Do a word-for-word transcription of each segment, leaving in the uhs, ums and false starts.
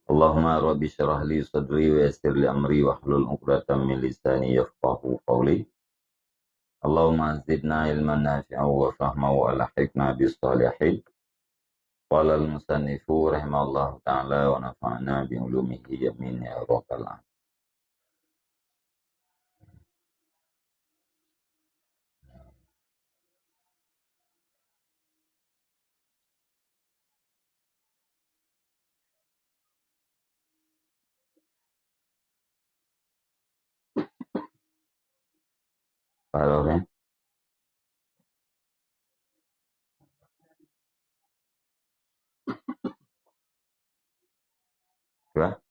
Allahumma rabbi syrah li sadri wa yassir li amri wahlul 'uqdatam min lisani yafqahu qawli. Allahumma zidna ilman nafi'an wa fahma wa alhiqna bis salihin. Qala al-musannifu rahimahullahu ta'ala wa nafa'na bi ulumihi, amin ya rabbal alamin. Halo, eh? Cuba.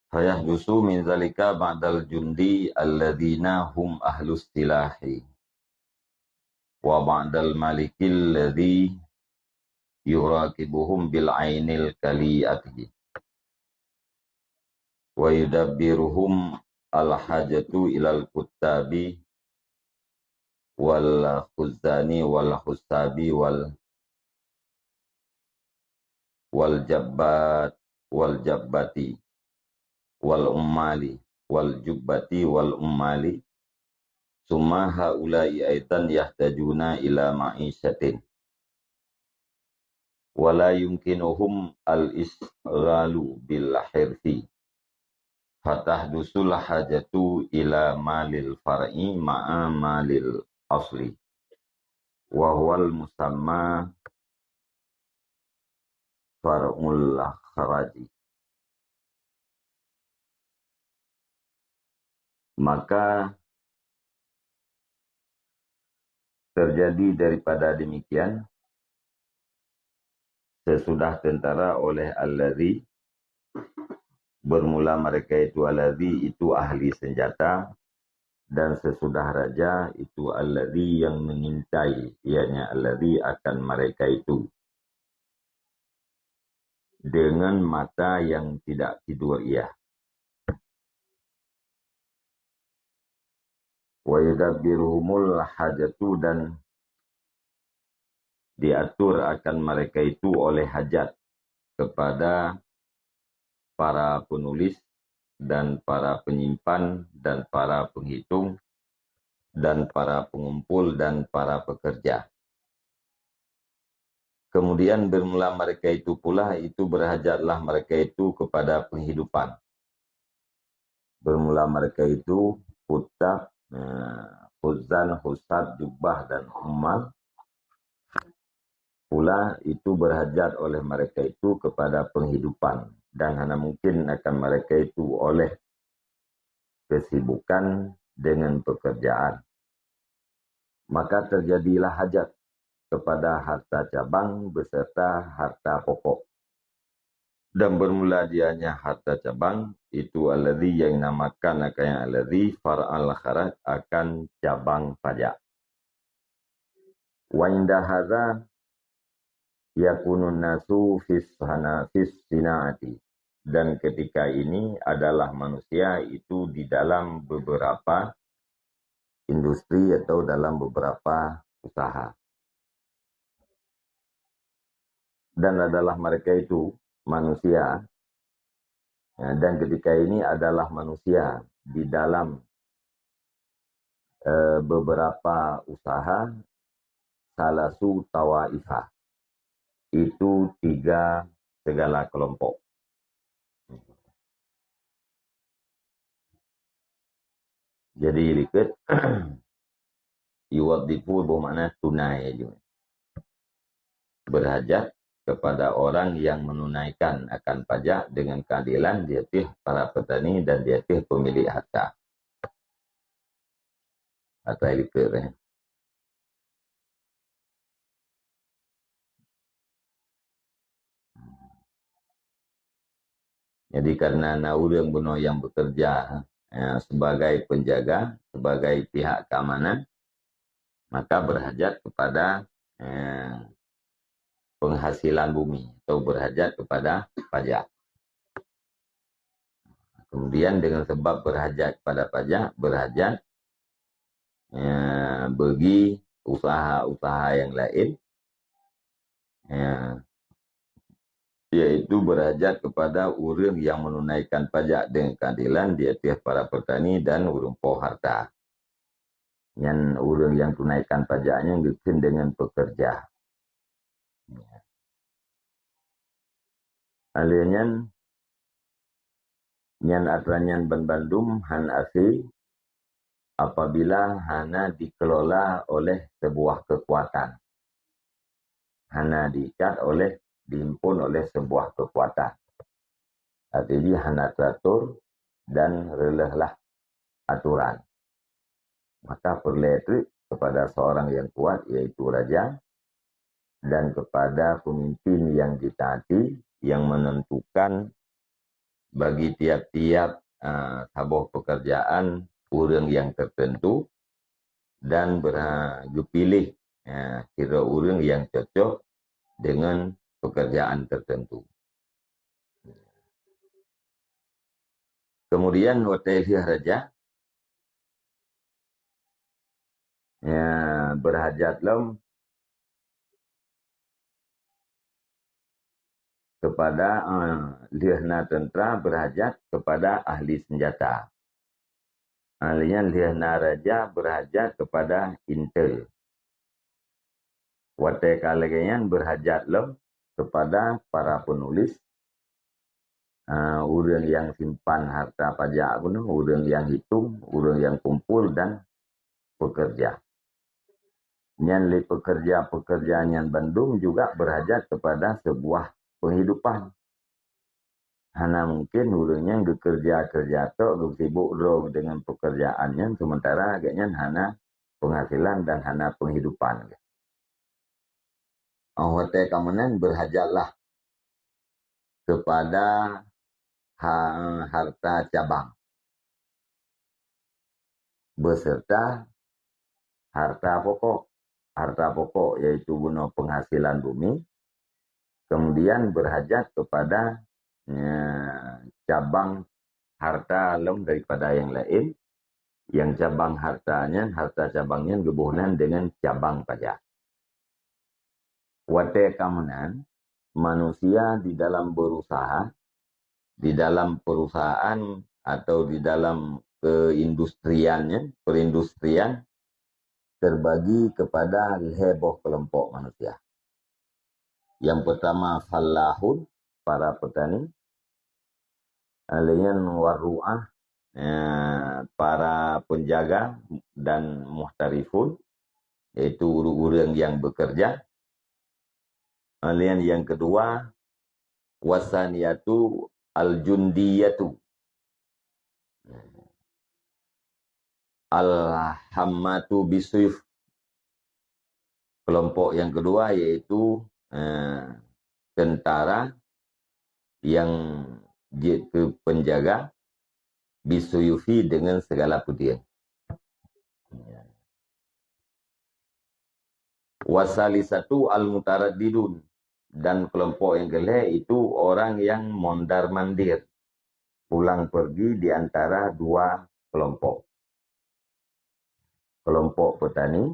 Fayahdusu min zalika ba'dal jundi alladzina hum ahlus silahi, wa ba'dal malikil ladzi yuraqibuhum bil ainil kali'ati, wa yudabbiruhum al hajatu ilal kuttabi wal khuzzani wal hussabi wal, wal jabbat, wal jabbati, wal ummali, wal jubbati, wal ummali. Summa haula'i aidan yahtajuna ila ma'isyatin. Wa la yumkinuhum al-isghalu bil hirfi. Fatahdusul hajatu ila malil far'i ma'a malil asli. Wa huwal musamma far'ul kharaji. Maka terjadi daripada demikian, sesudah tentara oleh alladzi, bermula mereka itu alladzi itu ahli senjata, dan sesudah raja itu alladzi yang mengintai, ianya alladzi akan mereka itu dengan mata yang tidak tidur ia. Wa yudabbiruhumul hajatu, dan diatur akan mereka itu oleh hajat kepada para penulis dan para penyimpan dan para penghitung dan para pengumpul dan para pekerja. Kemudian bermula mereka itu pula, itu berhajatlah mereka itu kepada penghidupan. Bermula mereka itu, kutab, eh, khuzan, husab, jubah, dan ummal, pula itu berhajat oleh mereka itu kepada penghidupan, dan hana mungkin akan mereka itu oleh kesibukan dengan pekerjaan. Maka terjadilah hajat kepada harta cabang beserta harta pokok. Dan bermula dianya harta cabang, itu alladzi yang dinamakan akan yang alladzi far'al kharaj, akan cabang pajak. Wa inda hadza yakunun nasu fis sana-, fis sinaati. Dan ketika ini adalah manusia itu di dalam beberapa industri atau dalam beberapa usaha. Dan adalah mereka itu manusia, ya, dan ketika ini adalah manusia di dalam, eh, beberapa usaha, salasu tawaifah. Itu tiga segala kelompok. Jadi, likot, yuwaddifu boh makna tunai aju. Berhajat kepada orang yang menunaikan akan pajak dengan keadilan di ateueh para petani dan di ateueh pemilik harta. Atau likot, eh. Jadi, karena na ureuëng bunoe nyang bekerja, eh, sebagai penjaga, sebagai pihak keamanan, maka berhajat kepada, eh, penghasilan bumi atau berhajat kepada pajak. Kemudian, dengan sebab berhajat kepada pajak, berhajat, eh, bagi usaha-usaha nyang laén, ya, yaitu berhajat kepada ureuëng nyang menunaikan pajak dengan keadilan di atas para petani dan ureuëng poh harta. Nyan ureuëng nyang tunaikan pajak nyan geukheun deungon pekerja. Alheuh nyan, nyan atra nyan banmandum hán asé apabila hana dikelola oleh sebuah kekuatan. Hana diikat oleh, dihimpun oleh sebuah kekuatan. Artinya hana teratur dan reuloh lah aturan. Maka peureulée treuk kepada seorang yang kuat, yaitu raja, dan kepada pemimpin yang ditaati, yang menentukan bagi tiap-tiap, ah, saboh pekerjaan ureuëng yang tertentu dan berha-, geupiléh, ah, sidroe ureuëng yang cocok dengan pekerjaan tertentu. Kemudian watée lheueh raja, ya, berhajat lom kepada, eh, lheueh na tentera berhajat kepada ahli senjata. Alheuh nyan lheueh na raja berhajat kepada intel. Watée ka lagée nyan berhajat lom kepada para penulis, ah, ureuëng nyang simpan harta pajak bunoe, ureuëng nyang hitung, ureuëng nyang kumpul dan pekerja. Nyan lé pekerja-pekerja nyan bandum juga berhajat kepada sebuah penghidupan. Hana mungkin ureuëng nyan geukeureuja-keureuja tok, geusibok droe deungon pekerjaan nyan, sementara gobnyan hana penghasilan dan hana penghidupan. Óh watée ka meunan, berhajatlah kepada ha-, harta cabang beserta harta pokok. Harta pokok yaitu bunoe penghasilan bumi, kemudian berhajat kepada, ya, cabang harta lom daripada nyang laén. Nyang cabang harta nyan, harta cabang nyan geuboh nan deungon cabang pajak. Watée ka meunan, manusia di dalam berusaha, di dalam perusahaan atau di dalam keindustriannya, perindustrian, terbagi kepada lhée boh kelompok manusia. Yang pertama fallahun, para petani, alheuh nyan warru'ah, eh, para penjaga dan muhtarifun, yaitu ureuëng-ureuëng yang bekerja. Alheuh nyan yang kedua, wasaniyatu al-jundiyatu, al-hammatu bisuyuf. Kelompok yang kedua yaitu, eh, tentara yang jeuet keu penjaga bisuyufi dengan segala pedeueng. Wasalisatu al-mutaraddidun, dan kelompok yang kelhée itu orang yang mondar-mandir, pulang pergi di antara dua kelompok. Kelompok petani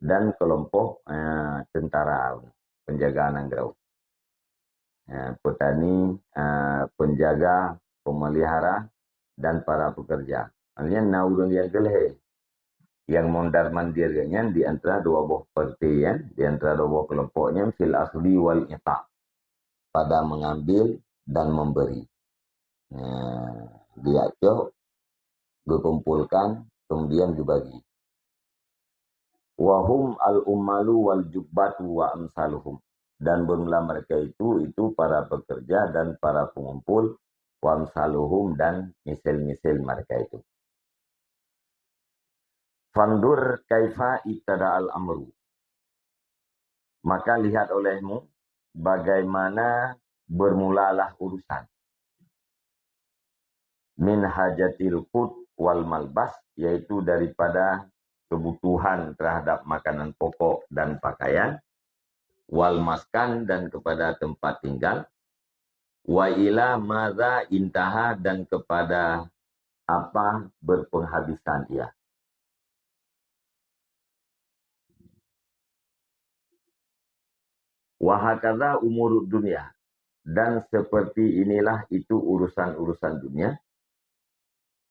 dan kelompok, eh, tentara, penjaga nanggroe. Eh, petani, eh, penjaga, pemelihara, dan para pekerja. Alheuh nyan na ureuëng nyang kelhée. Nyang mondar-mandir nyan di antara dua boh parti nyan, di antara dua boh kelompok nyan fil akhdi wal ita, pada mengambil dan memberi. Nah, diacok, geukumpulkan, kemudian dibagi. Wahum al-ummalu wal jubbatu wa amsaluhum. Dan bermula mereka itu, itu para pekerja dan para pengumpul, wa amsaluhum, dan misil-misil mereka itu. Fandur kaifa ibtada al-amru. Maka lihat olehmu bagaimana bermulalah urusan. Min hajatil qut wal malbas, yaitu daripada kebutuhan terhadap makanan pokok dan pakaian, wal maskan, dan kepada tempat tinggal, wa ila madza intaha, dan kepada apa berpenghabisan ia. Wa hakadza umurud dunya, dan seperti inilah itu urusan-urusan dunia.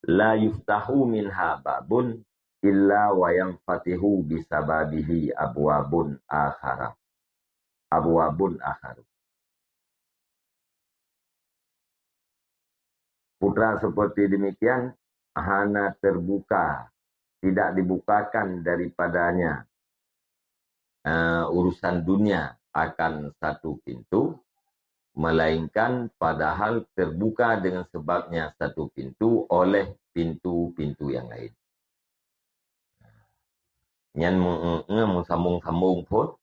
La yuftahu minha babun illa wa yanfatihu bisababihi abwabun akhara. Abwabun akharu. Putra seperti demikian hana terbuka, tidak dibukakan daripadanya, eh, urusan dunia akan satu pintu, melainkan padahal terbuka dengan sebabnya satu pintu oleh pintu-pintu yang lain. Nyan meu-, meusambung-sambung phon,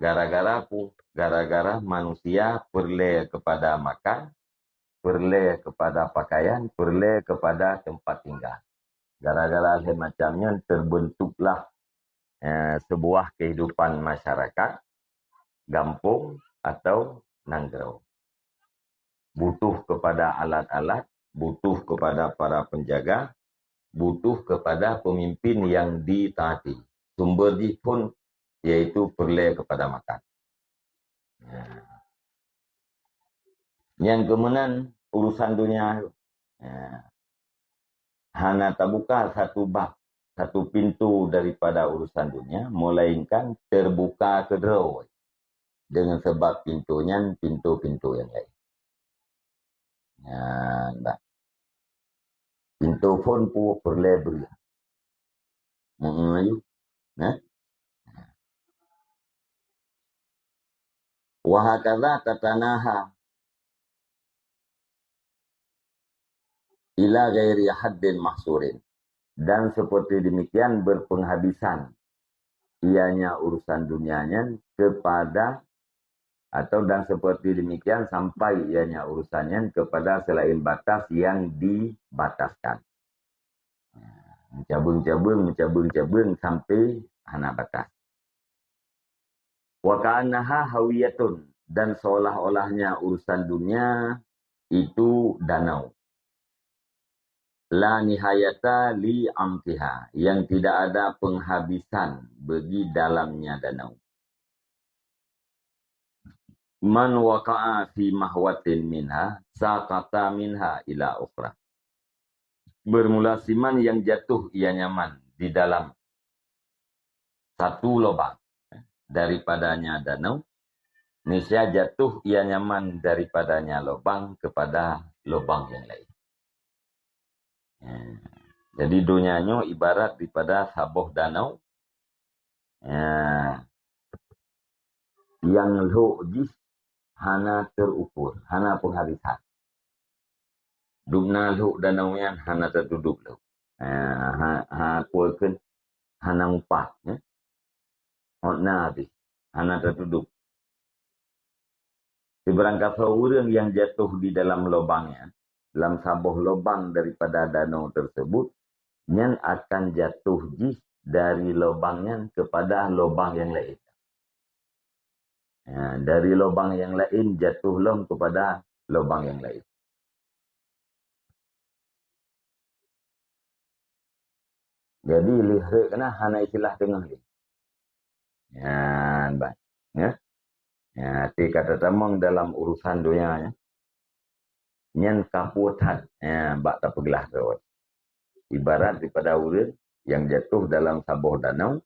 gara-gara pu-, gara-gara manusia peureulée kepada makan, peureulée kepada pakaian, peureulée kepada tempat tinggal. Gara-gara lhée macam nyan terbentuklah, eh, sebuah kehidupan masyarakat, gampông atau nanggroe. Butuh kepada alat-alat, butuh kepada para penjaga, butuh kepada pemimpin yang ditaati. Sumber jih phon yaitu peureulée kepada makan. Nah. Nyang keumeunan urusan dunia, nah, hana tabuka satu bab, satu pintu daripada urusan dunia, melainkan terbuka keudroe dengan sebab pintu nyan pintu-pintu yang lain. Nyan bah. Pintu phon pu peureulée bri. Meu'en ayue. Nah. Wa hakadza tatanaha ila ghairi haddin mahsurin. Dan seperti demikian berpenghabisan ianya urusan dunia nyan kepada, atau dan seperti demikian sampai ianya urusan nyan kepada selain batas yang dibataskan. Mencabung-cabung, mencabung-cabung sampai hana batas. Wa ka'annaha hawiyatun, dan seolah-olahnya urusan dunia itu danau. La nihayata li amkiha, yang tidak ada penghabisan bagi dalamnya danau. Man waqa'a fi mahwatin minha, saqata minha ila ukhra. Bermula siman yang jatuh ia nyaman di dalam satu lubang daripadanya danau, niscaya jatuh ia nyaman daripadanya lubang kepada lubang yang lain. Ya. Jadi, dunia nyoe ibarat daripada saboh danau, ya, nyang lhok jih hana terukur, hana penghabisan. Dubna lhok danau nyan hana tatudub lhok. Ha, ha, ha, kueukheun hana mupat, ya. Hot na habéh, hana tatudub. Sibarang kasoe ureuëng nyang jatuh di dalam lubang nyan, lam saboh lubang daripada danau tersebut, nyan akan jatuh jih dari lubang nyan kepada lubang yang lain. Ya, dari lubang yang lain jatuh lom kepada lubang yang lain. Jadi, lheueh keunan hana istilah teungoh lé. Nyan, ban. Ya. Ya, ti ka tatamong dalam urusan dunia, ya. Nyan ka puet that, ya, bak tapeuglah rot. Ibarat daripada ureuëng nyang jatuh dalam saboh danau,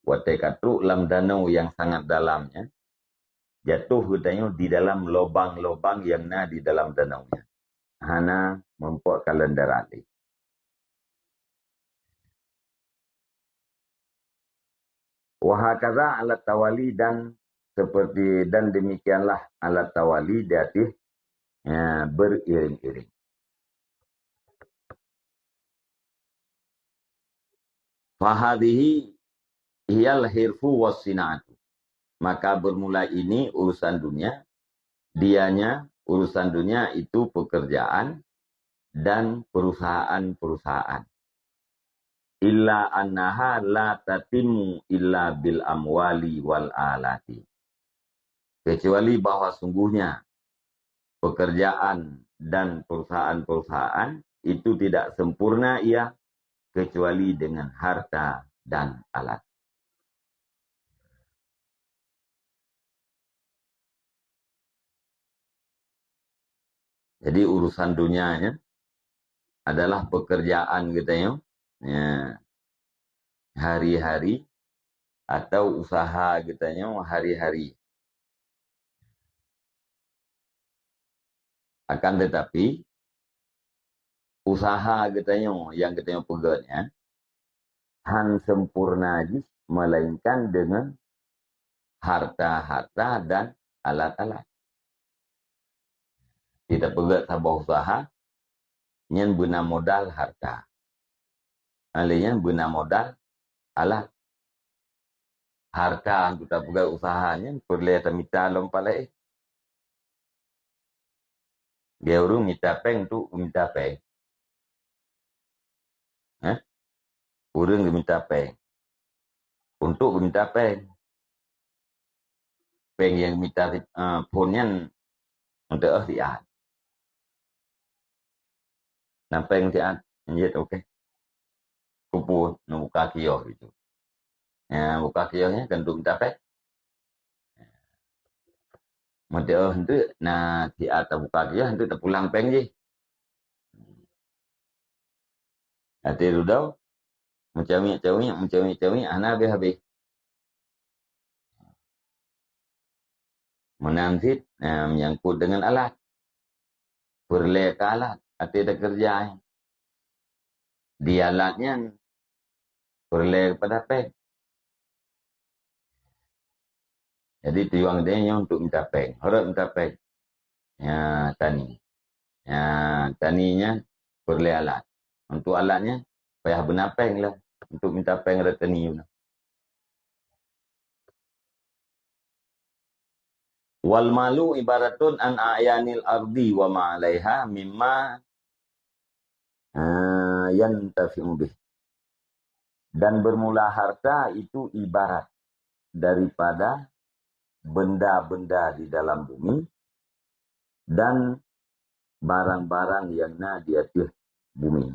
watée ka trok lam danau nyang sangat dalam nyan, jatuh geutanyoe di dalam lubang-lubang nyang na di dalam danau nyan. Hana muphom kalon darat lé. Wa hakadza alat tawali, dan seperti, dan demikianlah alat tawali di ateueh, ya, beriring-iring. Fahadhihi hiyal hirfu was sina'atu. Maka bermula ini urusan dunia, dianya urusan dunia itu pekerjaan dan perusahaan-perusahaan. Illa annaha la tatimmu illa bil amwali wal alati. Kecuali bahwa sungguhnya pekerjaan dan perusahaan-perusahaan itu tidak sempurna ia kecuali dengan harta dan alat. Jadi urusan dunia nyan adalah pekerjaan geutanyoe, ya, hari-hari, atau usaha geutanyoe hari-hari. Akan tetapi, usaha geutanyoe nyang geutanyoe peugöt nyan, han sempurna jih melainkan dengan harta-harta dan alat-alat. Kita peugöt saboh usaha, nyan beuna modal harta. Lé nyan beuna modal alat. Harta untuk tapeugöt usaha nyan peureulée tamita lom palée. Dia ureuëng mita péng untuk mita péng. Eh? Ureuëng geumita péng. Untuk geumita péng. Péng nyang mita, eh, phon nyan untuk, eh, siat. Na péng siat, jeuet, okey. Kupu neubuka kios itu. Ya, buka kios nyan kan untuk mita péng. Meuteuk, heunteuek na siat tabuka kios, heunteuek tapulang péng jih. Até dudoe, meucamiek-camiek, meucamiek-camiek, hana habéh-habéh. Meunan cit, na menyangkut dengan alat. Peureulée keu alat, até takeureuja. Di alat nyan, peureulée keupada péng. Jadi tujuan geutanyoe nyoe untuk mita péng. Harôh mita péng. Ya, tani. Ya, tani nyan peureulée alat. Untuk alat nyan, payah beuna péng lah. Untuk mita péng rot tani nyoe. Wal malu ibaratun an a'yanil ardi wa ma 'alaiha mimma, ah, yantafi'u bih. Dan bermula harta itu ibarat daripada benda-benda di dalam bumi dan barang-barang yang na di ateueh bumi,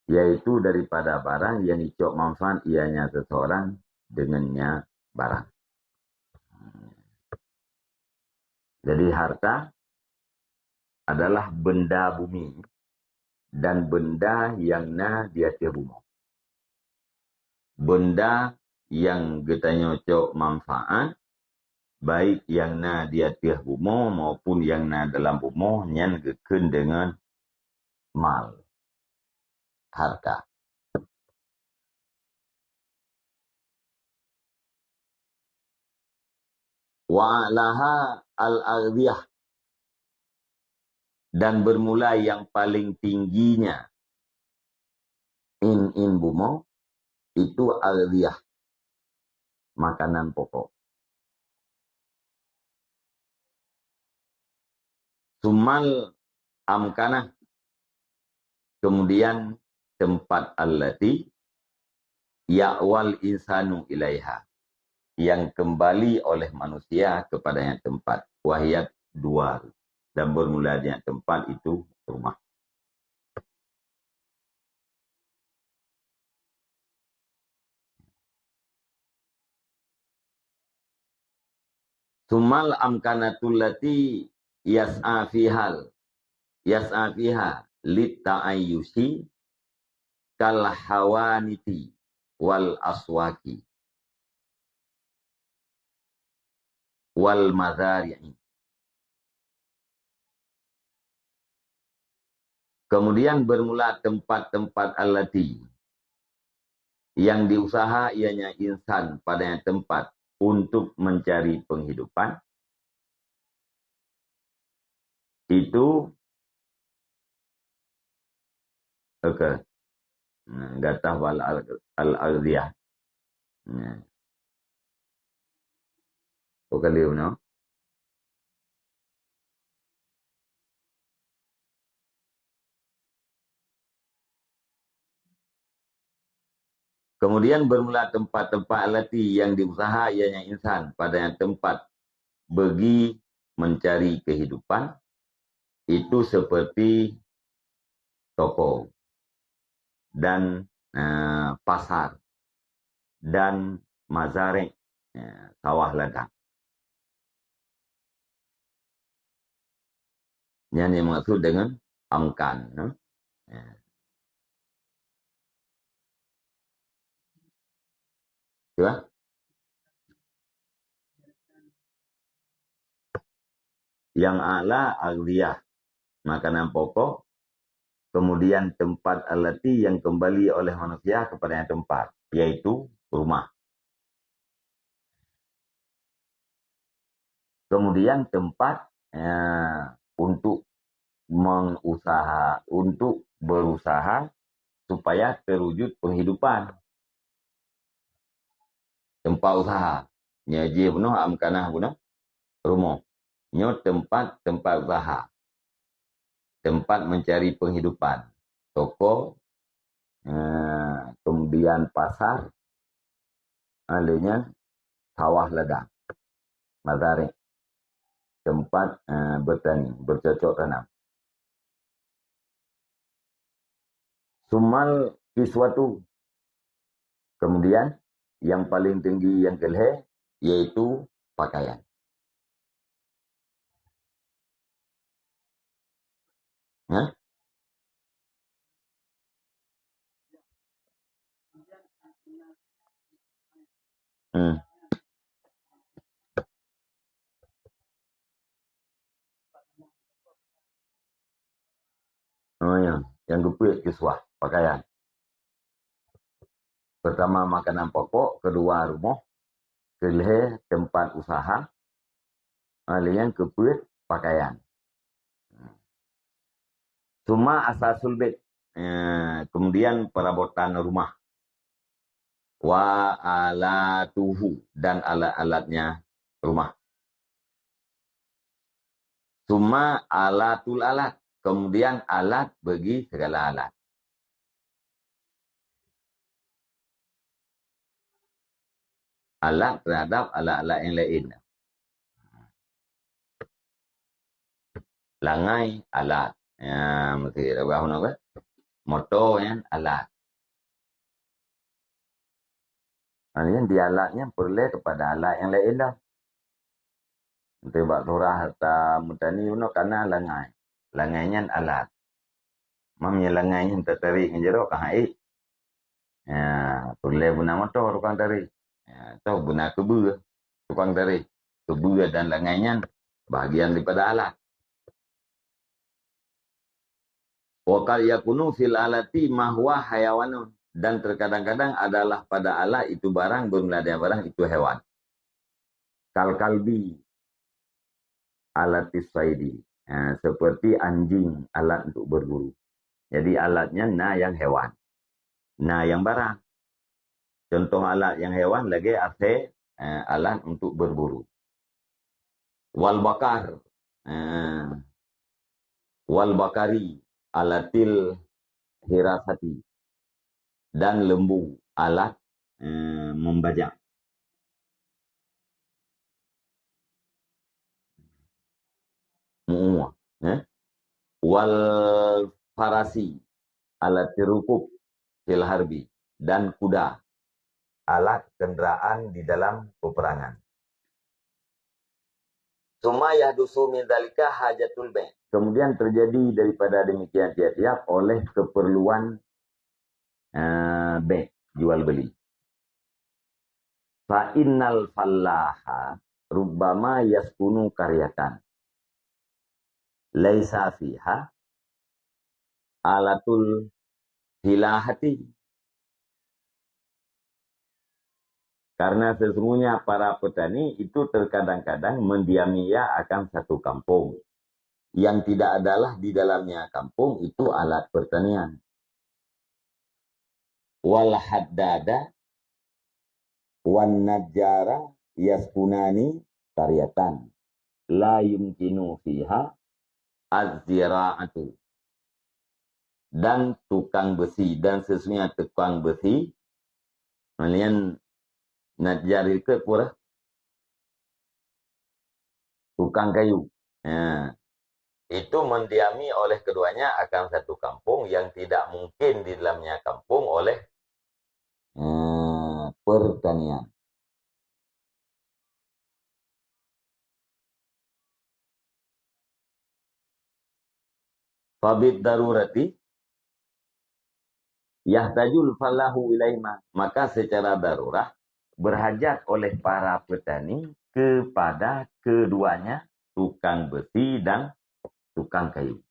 yaitu daripada barang yang dicok manfaat ianya seseorang dengannya barang. Jadi harta adalah benda bumi dan benda yang na di ateueh bumoe. Benda yang geutanyoe cok manfaat, baik yang na di ateueh bumoe maupun yang na dalam bumoe, nyan geukheun deungon mal, harta. Wa a'laha al-aghdiyah, dan bermula yang paling tingginya in, in bumoe, itu aghdiyah, makanan pokok. Sumal amkanah, kemudian tempat allati ya'wal insanu ilaiha, yang kembali oleh manusia kepadanya tempat, wahiyat dua, dan bermula dengan tempat itu rumah. Sumal amkanatul lati yas'a fihal, yas'a fiha lit ta'ayyushi kal hawaniti wal aswaki wal mazari'i. Kemudian bermula tempat-tempat allati yang diusaha ianya insan padanya tempat untuk mencari penghidupan, itu, oke. Nah, gatah wal al-, al-aghdiyah. Nah. Bukan dia, no? Kemudian bermula tempat-tempat allati yang diusaha ianya insan padanya tempat bagi mencari kehidupan, itu seperti toko dan, eh, pasar dan mazari', eh, sawah ladang. Nyan nyang maksud dengan amkan, eh. Ya. Cuba. Yang a'la aghdhiyah, makanan pokok, kemudian tempat allati yang kembali oleh manusia kepadanya tempat, yaitu rumah. Kemudian tempat, eh, untuk mengusaha, untuk berusaha supaya terwujud penghidupan. Tempat usaha. Nyoe jih bunoe amkanah bunoe rumoh. Nyoe tempat, tempat usaha. Tempat mencari penghidupan. Toko, eh, kemudian pasar, alenya sawah ladang. Mazari'. Tempat, eh, bertani, bercocok tanam. Sumal kiswatu. Kemudian, yang paling tinggi yang kelhée, yaitu pakaian. Hah? Hmm. Oh, ya. Yang keupeuet kiswah, pakaian. Pertama, makanan pokok, kedua, rumoh, kelhée, tempat usaha, ah, lheuh nyan keupeuet, pakaian. Summa asasul bait, eh, kemudian perabotan rumah. Wa alatuhu, dan alat-alatnya rumah. Summa alatul alat, kemudian alat bagi segala alat. Alat terhadap alat-alat yang lain. Langai alat. Ya, mesti ada orang nak, motor nyan alat. Nyan di alat nyan peureulée kepada alat yang lain dah. Enteuk bak lurah atau meutani bunoe kana langai. Langai nyan alat. Mam nyang langai nyan tatarék ngon jaroe ka hai. Ya, peureulée beuna motor tukang tarék. Ya, atau beuna keubeue tukang tarék. Keubeue dan langai nyan bahagian daripada alat. Wa qad yakunu fil alati ma huwa hayawanun. Dan terkadang-kadang adalah pada alat itu barang, bermula dengan barang itu hewan. Kal kalbi alatis saidi. Ha, seperti anjing alat untuk berburu. Jadi alatnya na yang hewan, na yang barang. Contoh alat yang hewan lagi asai, eh, alat untuk berburu. Wal bakar, eh, wal bakari alatil hirasati, dan lembu alat, eh, membajak. Mu'uwah, eh? Wal farasi alatir rukub fil harbi, dan kuda alat kenderaan di dalam peperangan. Summa yahdusu min dzalika hajatul bai'. Kemudian terjadi daripada demikian tiap-tiap oleh keperluan, eh, bai', jual beli. Fa innal fallaha rubbama yaskunu qaryatan laisa fiha alatul filahati. Karena sesungguhnya para petani itu terkadang-kadang mendiami ia akan satu kampung yang tidak adalah di dalamnya kampung itu alat pertanian. Wal haddada wan najjara yaskunani qaryatan la yumkinu fiha az-zira'atu. Dan tukang besi, dan sesungguhnya tukang besi, malian najjar ikut pura, tukang kayu. Ya. Itu mendiami oleh keduanya akan satu kampung yang tidak mungkin di dalamnya kampung oleh, eh, pertanian. Fabid darurati yahtajul fallahu ilaihima. Maka secara darurat berhajat oleh para petani kepada keduanya, tukang besi dan tukang kayu.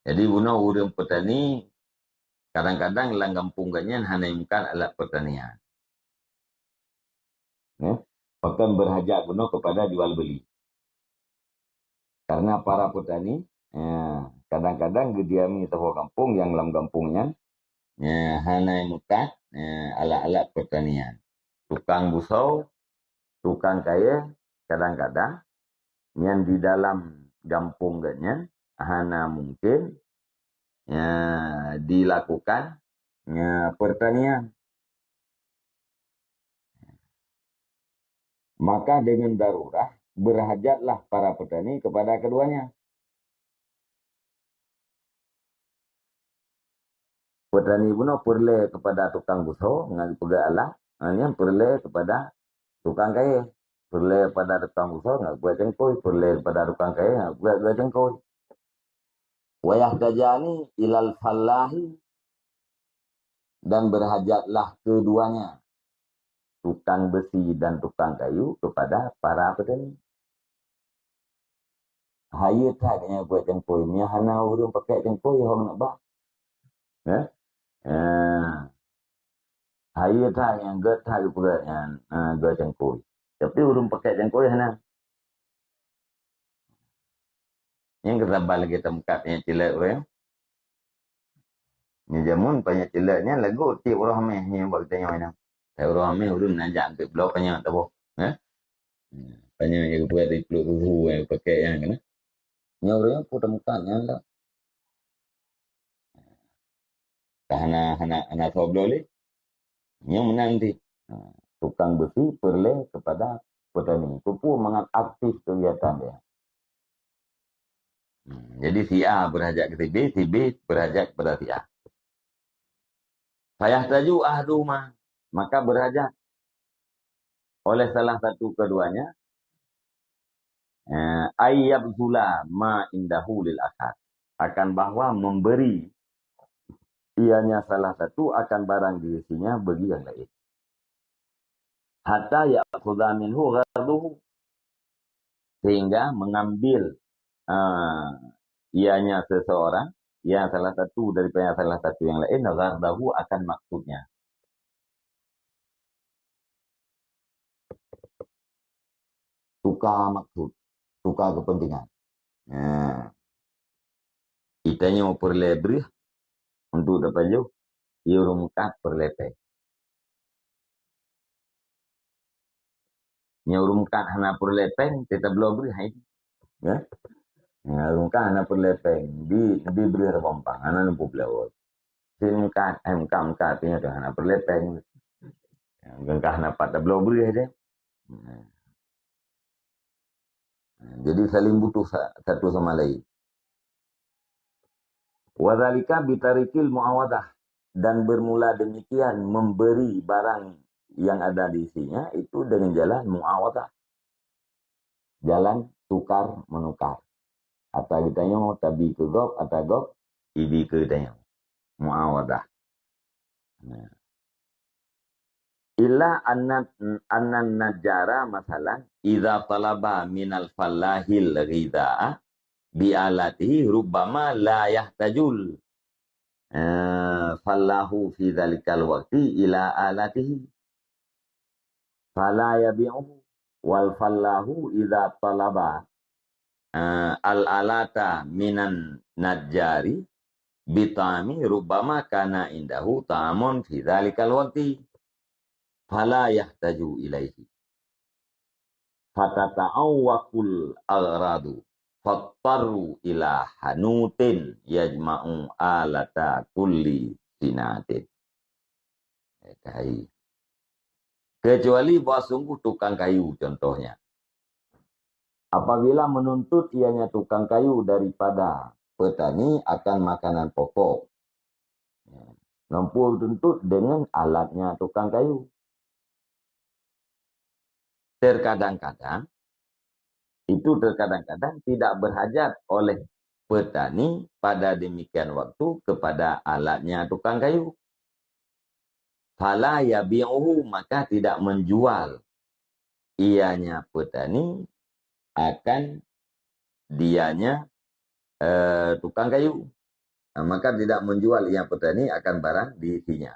Jadi bunoe ureuëng petani kadang-kadang lam gampông geuh nyan hana meukat alat pertanian. Ya, bahkan berhajat bunoe kepada jual beli. Karena para petani, ya, kadang-kadang geudiami saboh gampông yang lam gampông nyan, ya, hana meukat, ya, alat-alat pertanian. Tukang busau, tukang kayée, kadang-kadang nyan di dalam gampông geuh nyan hana mungkin, ya, dilakukan, ya, pertanian. Maka dengan darurat berhajatlah para petani kepada keduanya. Petani bunoe peureulée kepada tukang busau ngon peugah alat, nyan peureulée kepada tukang kayée. Peureulée kepada tukang busau ngon peugah cangkôi, peureulée kepada tukang kayée ngon peugah cangkôi. Wayahtajani ilal fallahi, dan berhajatlah keduanya, tukang besi dan tukang kayu, kepada para petani. Hayeue that nyang peuet cangkôi, meunyo hana ureuëng pakai cangkôi, ho nak ba? Eh? Eh. Hayeue that nyang gét that peuet nyan, eh, gét cangkôi. Tapi ureuëng pakai cangkôi hana. Nyang keusabab lagée tameukat nyang cilek ureuëng. Nyan jameun panyang cilek nyan lagu tiep uroe hameh nyan bak geutanyoe nyan. Tiep uroe hameh ureuëng najak anteuk bloe panyang taboh. Eh? Panyang nyang geupeugah di pluek ruhu nyang geupakai nyan kan. Nyan ureuëng pun tameukat nyan lah. Ka hana, hana, hana soe bloe lé. Nyoe meunan cit. Ha, tukang besi peureulée kepada petani. Peue-peue mangat aktif kegiatan dia. Hmm, jadi si A berhajat ke si B, si B berhajat kepada si A. Fayahtaju ahaduhuma, maka berhajat oleh salah satu keduanya, eh, ayyabzula ma indahu lil akhar, akan bahwa memberi ianya salah satu akan barang di sisinya bagi yang lain. Hatta ya'khudha minhu gharduhu, sehingga mengambil, ah, ianya seseorang, yang salah satu daripada salah satu yang lain, ghardahu, akan maksudnya. Tukar maksud, tukar kepentingan. Nah, geutanyoe peureulée breuh untuk tapajoh, ureuëng meukat peureulée péng. Nyoe ureuëng meukat hana peureulée péng, teutab bloe breuh hai. Ya? Nyoe ureuëng meukat hana peureulée péng, di, di breuh reumpang, hana neupeu bloe. Si meukat, eh, meukat-meukat tu nyoe hana peureulée péng. Gengkah na pat tabloe breuh deh. Jadi saling butuh sa-, satu sama lain. Wadzalika bitarikil muawadah, dan bermula demikian memberi barang yang ada di isinya itu dengan jalan muawadah. Jalan tukar menukar. Ata geutanyoe tabi keu gob, ata gob ibi keu geutanyoe. Muawadah. Nah. Illa anna, annan najjara masalan, idza talaba minal fallahil ghidha'a bi alatihi rubbama la yahtajul, eh, fallahu fi dzalikal waqti ila alatihi. Fala yabi'uhu. Wal fallahu idza talaba, eh, al alata minan najjari bita'ami rubbama kana indahu ta'amun fi dzalikal waqti. Fala yahtaju ilaihi. Fatata'awwaqul aghradu. Fattaru ila hanutin yajma'u alata kulli sinatin. Eh, kayu. Kecuali bahwa sungguh tukang kayu, contohnya. Apabila menuntut ianya tukang kayu daripada petani akan makanan pokok. Nampu tuntut dengan alatnya tukang kayu. Terkadang-kadang itu terkadang-kadang tidak berhajat oleh petani pada demikian waktu kepada alatnya tukang kayu. Fala yabi'uhu, maka tidak menjual ianya petani akan dianya, eh, tukang kayu. Nah, maka tidak menjual ia petani akan barang di isinya.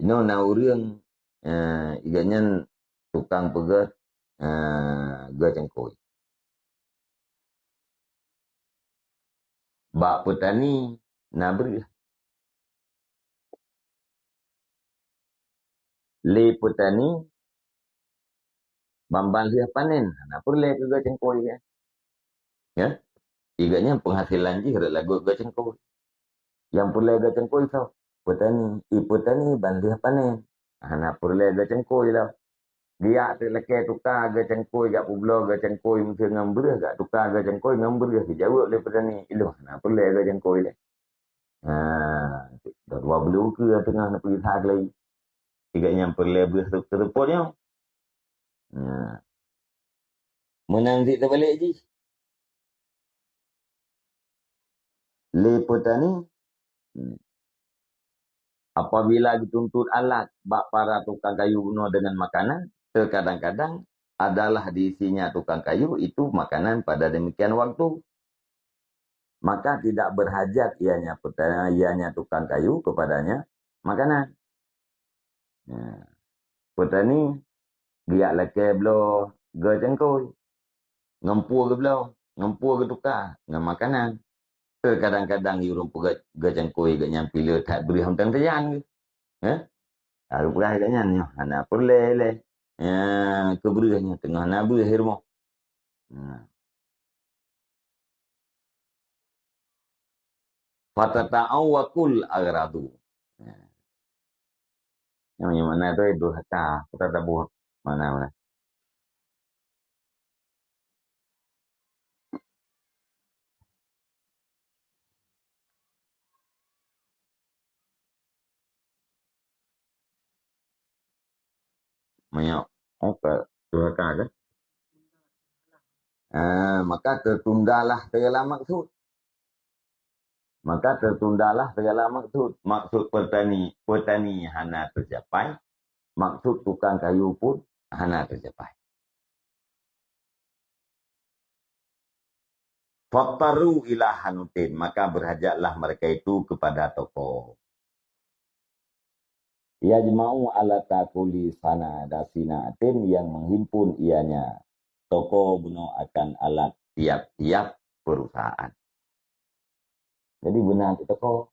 Inoe na ureuëng, eh, gobnyan tukang peugöt, eh, geucengkôi. Bak petani na breueh. Lé petani ban-ban lheueh panen, hana peureulée keu geucengkôi, ya. Ya? Gobnyan penghasilan jih rot lagot geucengkôi. Nyang peureulée geucengkôi soe? Petani. I petani ban lheueh panen, hana peureulée geucengkôi lom. Geujak teuk lakée tuka geucengkôi, jak peubloe geucengkôi miseue ngon breueh, jak tuka geucengkôi ngon breueh, geujaweueb lé petani, "Ilôn hana peureulée geucengkôi lé." Ha, dua, dua beuleue ukeue teungoh neupeugisa keulai. Gobnyan peureulée breueh teu-, teuseupôt nyoe. Ha. Meunan cit teubalek jih. Lé petani, apabila dituntut alat bak para tukang kayu bunoe deungon makanan, terkadang-kadang adalah diisinya tukang kayu itu makanan pada demikian waktu. Maka tidak berhajat ianya petani, ianya tukang kayu kepadanya makanan. Nah, petani geujak lakée bloe geucengkôi, ngon peue geubloe, ngon peue geutuka, ngon makanan. Terkadang-kadang ureuëng peugöt geucengkôi gobnyan pileue that breueh mantong teujan geuh. Heh? Lalu peugah gobnyan nyoe hana peureulée lé. Ya, keu breueh nyoe teungoh na breueh di rumoh. Nah. Fatata'awwakul aghradu. Nah. Nyang mana tu durhaka, kita tabuh mana-mana. Meunyoe, oh, ka durhaka ke? Ah, maka tertundalah segala maksud. Maka tertundalah segala maksud. Maksud petani, petani hana tercapai, maksud tukang kayu pun hana tercapai. Fattaru ila hanutin, maka berhajatlah mereka itu kepada toko. Yajma'u alata kulli sana dasinatin, yang menghimpun ianya toko bunoe akan alat tiap-tiap perusahaan. Jadi beuna toko.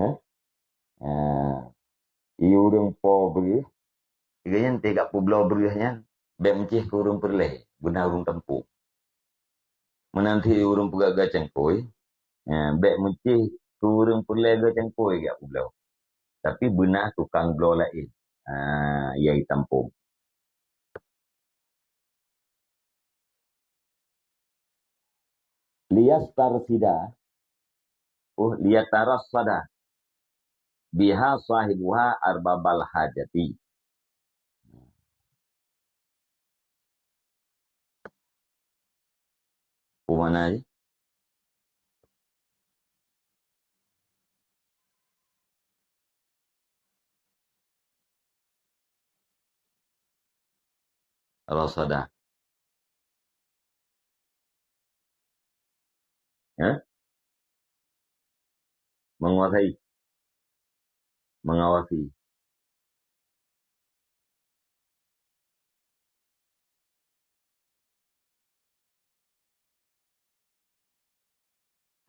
Eh? Eh, i ureuëng po breueh, gobnyan teuka peubloe breueh nyan, bék meucéh keu ureuëng peureulée, beuna ureuëng tampông. Meunan cit ureuëng peugöt geucengkôi, eh, bék meucéh keu ureuëng peureulée geucengkôi jak peubloe. Tapi beuna tukang bloe laén, ah, nyang tampông. Liyastarsida, oh, liyatarassada biha sahibuha arbabal hajati. Peue makna jih? Rasada. Ya? Menguasai. Mengawasi.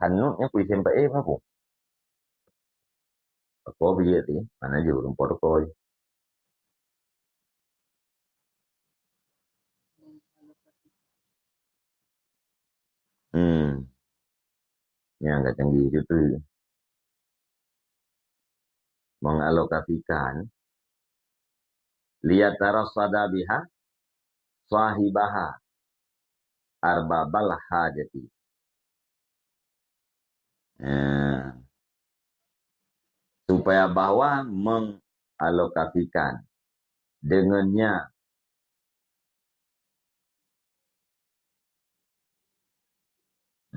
Hanut nyan pui sempat eh apa? Aku bijak ti, mana je ureuëng protokol. Hmm. Nyang ka canggih tu tu. Mengalokasikan liyatarassada biha sahibaha arbabal hajati. Eh, supaya bahwa mengalokasikan dengannya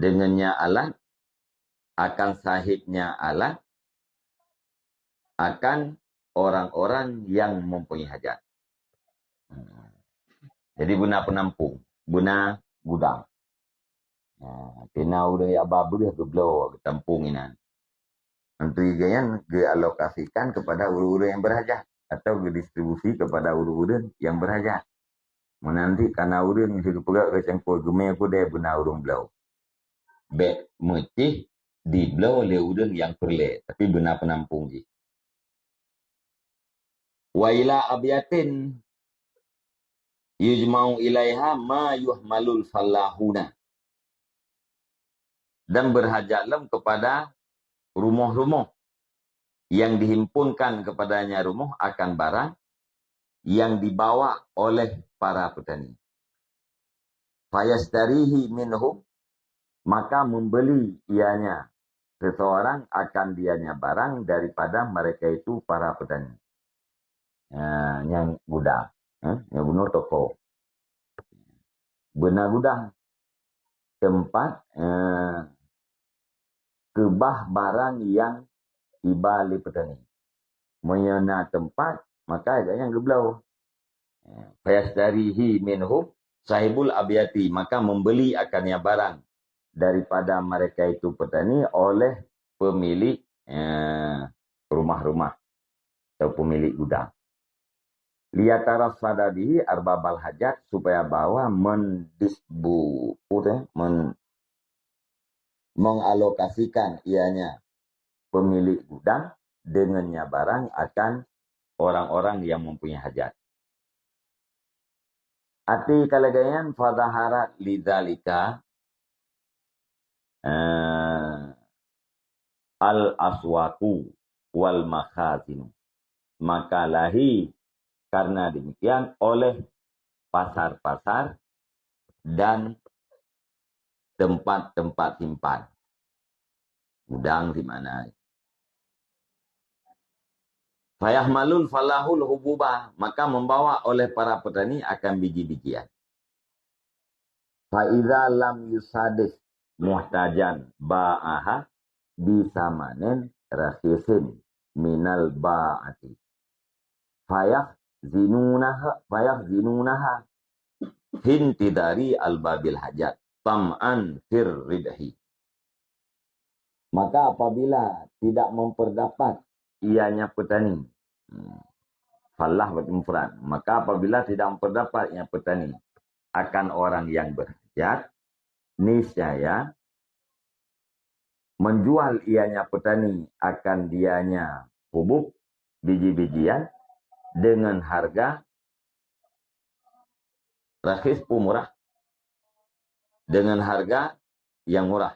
Dengannya alat, akan sahibnya alat, akan orang-orang yang mempunyai hajat. Hmm. Jadi beuna penampung, beuna gudang. Ha, kena ureuëng jak ba breueh geubloe, geutampung inan. Untuk gobnyan geualokasikan kepada ureuëng-ureuëng yang berhajat atau geudistribusi kepada ureuëng-ureuëng yang berhajat. Meunanti kana ureuëng si geupeugah keu cangkôi geumé kudée beuna ureuëng bloe. Bék meucih dibloe lé ureuëng nyang peureulée, tapi beuna peunampung jih. Wa ila abyatin yujma'u ilaiha ma yuhmalul fallahuna. Dan berhajat lom kepada rumoh-rumoh yang dihimpunkan kepadanya rumoh akan barang yang dibawa oleh para petani. Fayashtarihi minhum, maka membeli ianya seseorang akan dianya barang daripada mereka itu para petani. Ha, nyang gudang, ha, nyang bunoe toko. Beuna gudang, tempat, eh, keubah barang nyang iba lé petani. Meunyoe na tempat, maka gobnyan geubloe. Eh, fayashtarihi minhum sahibul abyati, maka membeli akannya barang daripada mereka itu petani oleh pemilik, eh, rumah-rumah atau pemilik gudang. Liyatarassada bihi arbabal hajat, supaya bahwa mendisbu-, apa tu, men-, mengalokasikan ianya pemilik gudang dengannya barang akan orang-orang yang mempunyai hajat. Ati kalagaian fadaharat lidzalika, eh, al-aswaku wal makhazinu. Maka lahir karena demikian oleh pasar-pasar dan tempat-tempat simpan. Gudang di mana? Fayahmalul falahul hububa, maka membawa oleh para petani akan biji-bijian. Fa idza lam yusadif muhtajan ba'aha bisamanin rakhisin minal ba'ati. Fayah zinunaha, fayah zinunaha hintidari albabil hajat tam'an fir ribhi. Maka apabila tidak memperdapat ianya petani, hmm, falah berarti mufrad. Maka apabila tidak memperdapat ianya petani akan orang yang berhajat, niscaya menjual ianya petani akan dianya hubub, biji-bijian, dengan harga rakhis pun murah, dengan harga yang murah.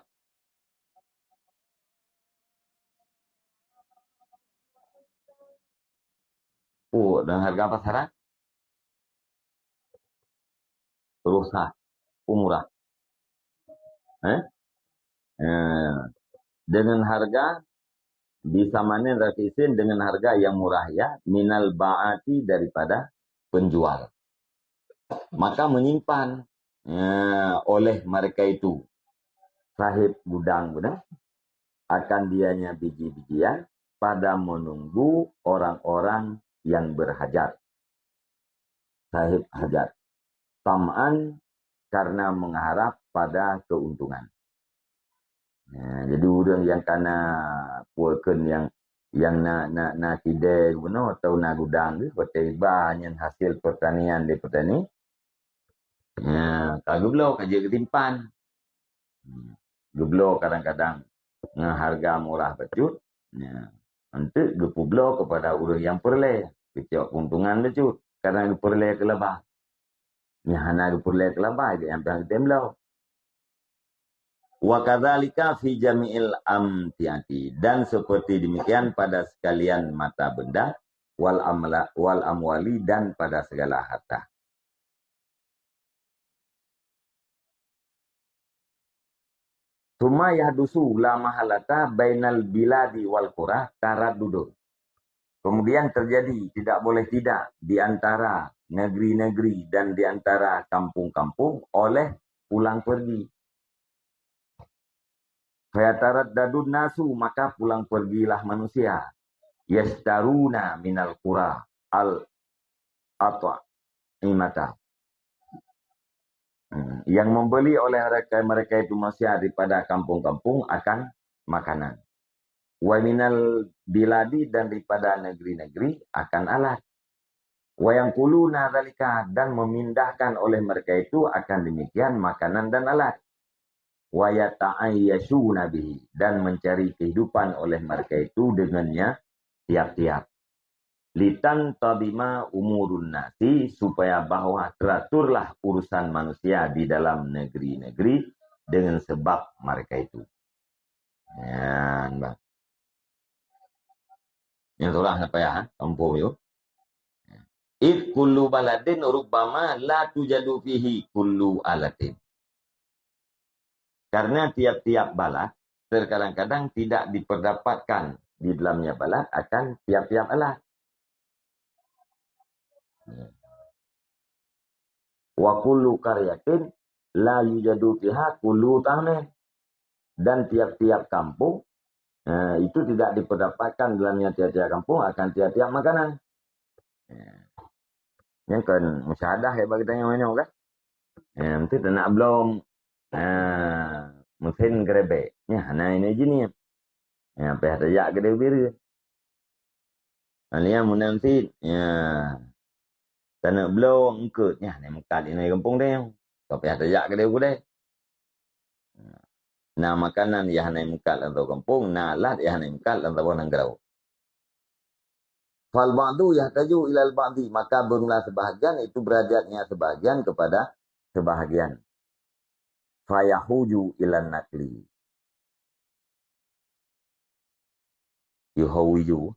Oh, dengan harga pasaran? Rukhsah, pun murah. Eh? Eh, dengan harga, bisamanin rakhisin, dengan harga yang murah, ya, minal ba'ati, daripada penjual. Maka menyimpan, eh, oleh mereka itu, sahib gudang beuna, akan dianya biji-bijian pada menunggu orang-orang yang berhajat. Sahib hajat. Tam'an, karena mengharap pada keuntungan. Nah, jadi ureuëng nyang kana peue kheun nyang, nyang na, na, na kidée geunoe atau na gudang geuh, watée iba nyan hasil pertanian lé petani, nah, ka geubloe, ka jeuet geusimpan. Hmm. Geubloe kadang-kadang ngon harga murah bacut. Nah, eunteuk geupeubloe kepada ureuëng nyang peureulée, geucok keuntungan bacut, kadang geupeureulée keulaba. Nyang hana geupeureulée keulaba, nyang piang geutem bloe. Wa kadzalika fi jami'il amtiati, dan seperti demikian pada sekalian mata benda, wal amla-, wal amwali, dan pada segala harta. Tsumma yahdusu la mahalata bainal biladi wal qura taraddudun. Kemudian terjadi tidak boleh tidak di antara negeri-negeri dan di antara kampung-kampung oleh pulang pergi. Fayataraddadun nasu, maka pulang pergilah manusia. Yashtaruna minal qura al-at'imata. Hmm, yang membeli oleh mereka, mereka itu manusia daripada kampung-kampung akan makanan. Wa minal biladi, dan daripada negeri-negeri akan alat. Wa yanquluna dzalika, dan memindahkan oleh mereka itu akan demikian makanan dan alat. Wa yata'ayyashuna bihi, dan mencari kehidupan oleh mereka itu dengannya tiap-tiap. Litantadhima umurun nasi, supaya bahwa teraturlah urusan manusia di dalam negeri-negeri dengan sebab mereka itu. Nyan, bah. Nyang surah apa ya, ha? Kampung tu. Id kullu baladin rubbama la tujadu fihi kullu alatin. Karena tiap-tiap balad terkadang-kadang tidak diperdapatkan di dalamnya balad akan tiap-tiap alat. Wa kullu qaryatin la yujadu fiha kullu ta'amin. Dan tiap-tiap kampung, eh, itu tidak diperdapatkan dalamnya tiap-tiap kampung akan tiap-tiap makanan. Eh, nyan kan musyahadah ya bagi tanya mana kan? Eh, mesti tak nak belum, eh, musim gerebek. Ya, nah ini jenis. Ya, payah tajak ke dia bira. Alia munam sit, ya. Tanah bloe eungkeut, nyan, nyan meukat inai gampông deh. Ka payah tajak keudeh-keudeh. Na makanan nyang hana meukat lam gampông, na alat nyang hana meukat lam saboh nanggroe. Fal ba'du yahtaju ilal ba'di, maka bermula sebahagian itu berhajatnya sebahagian kepada sebahagian. Fayahuju ilan nakli. Yuhawiju.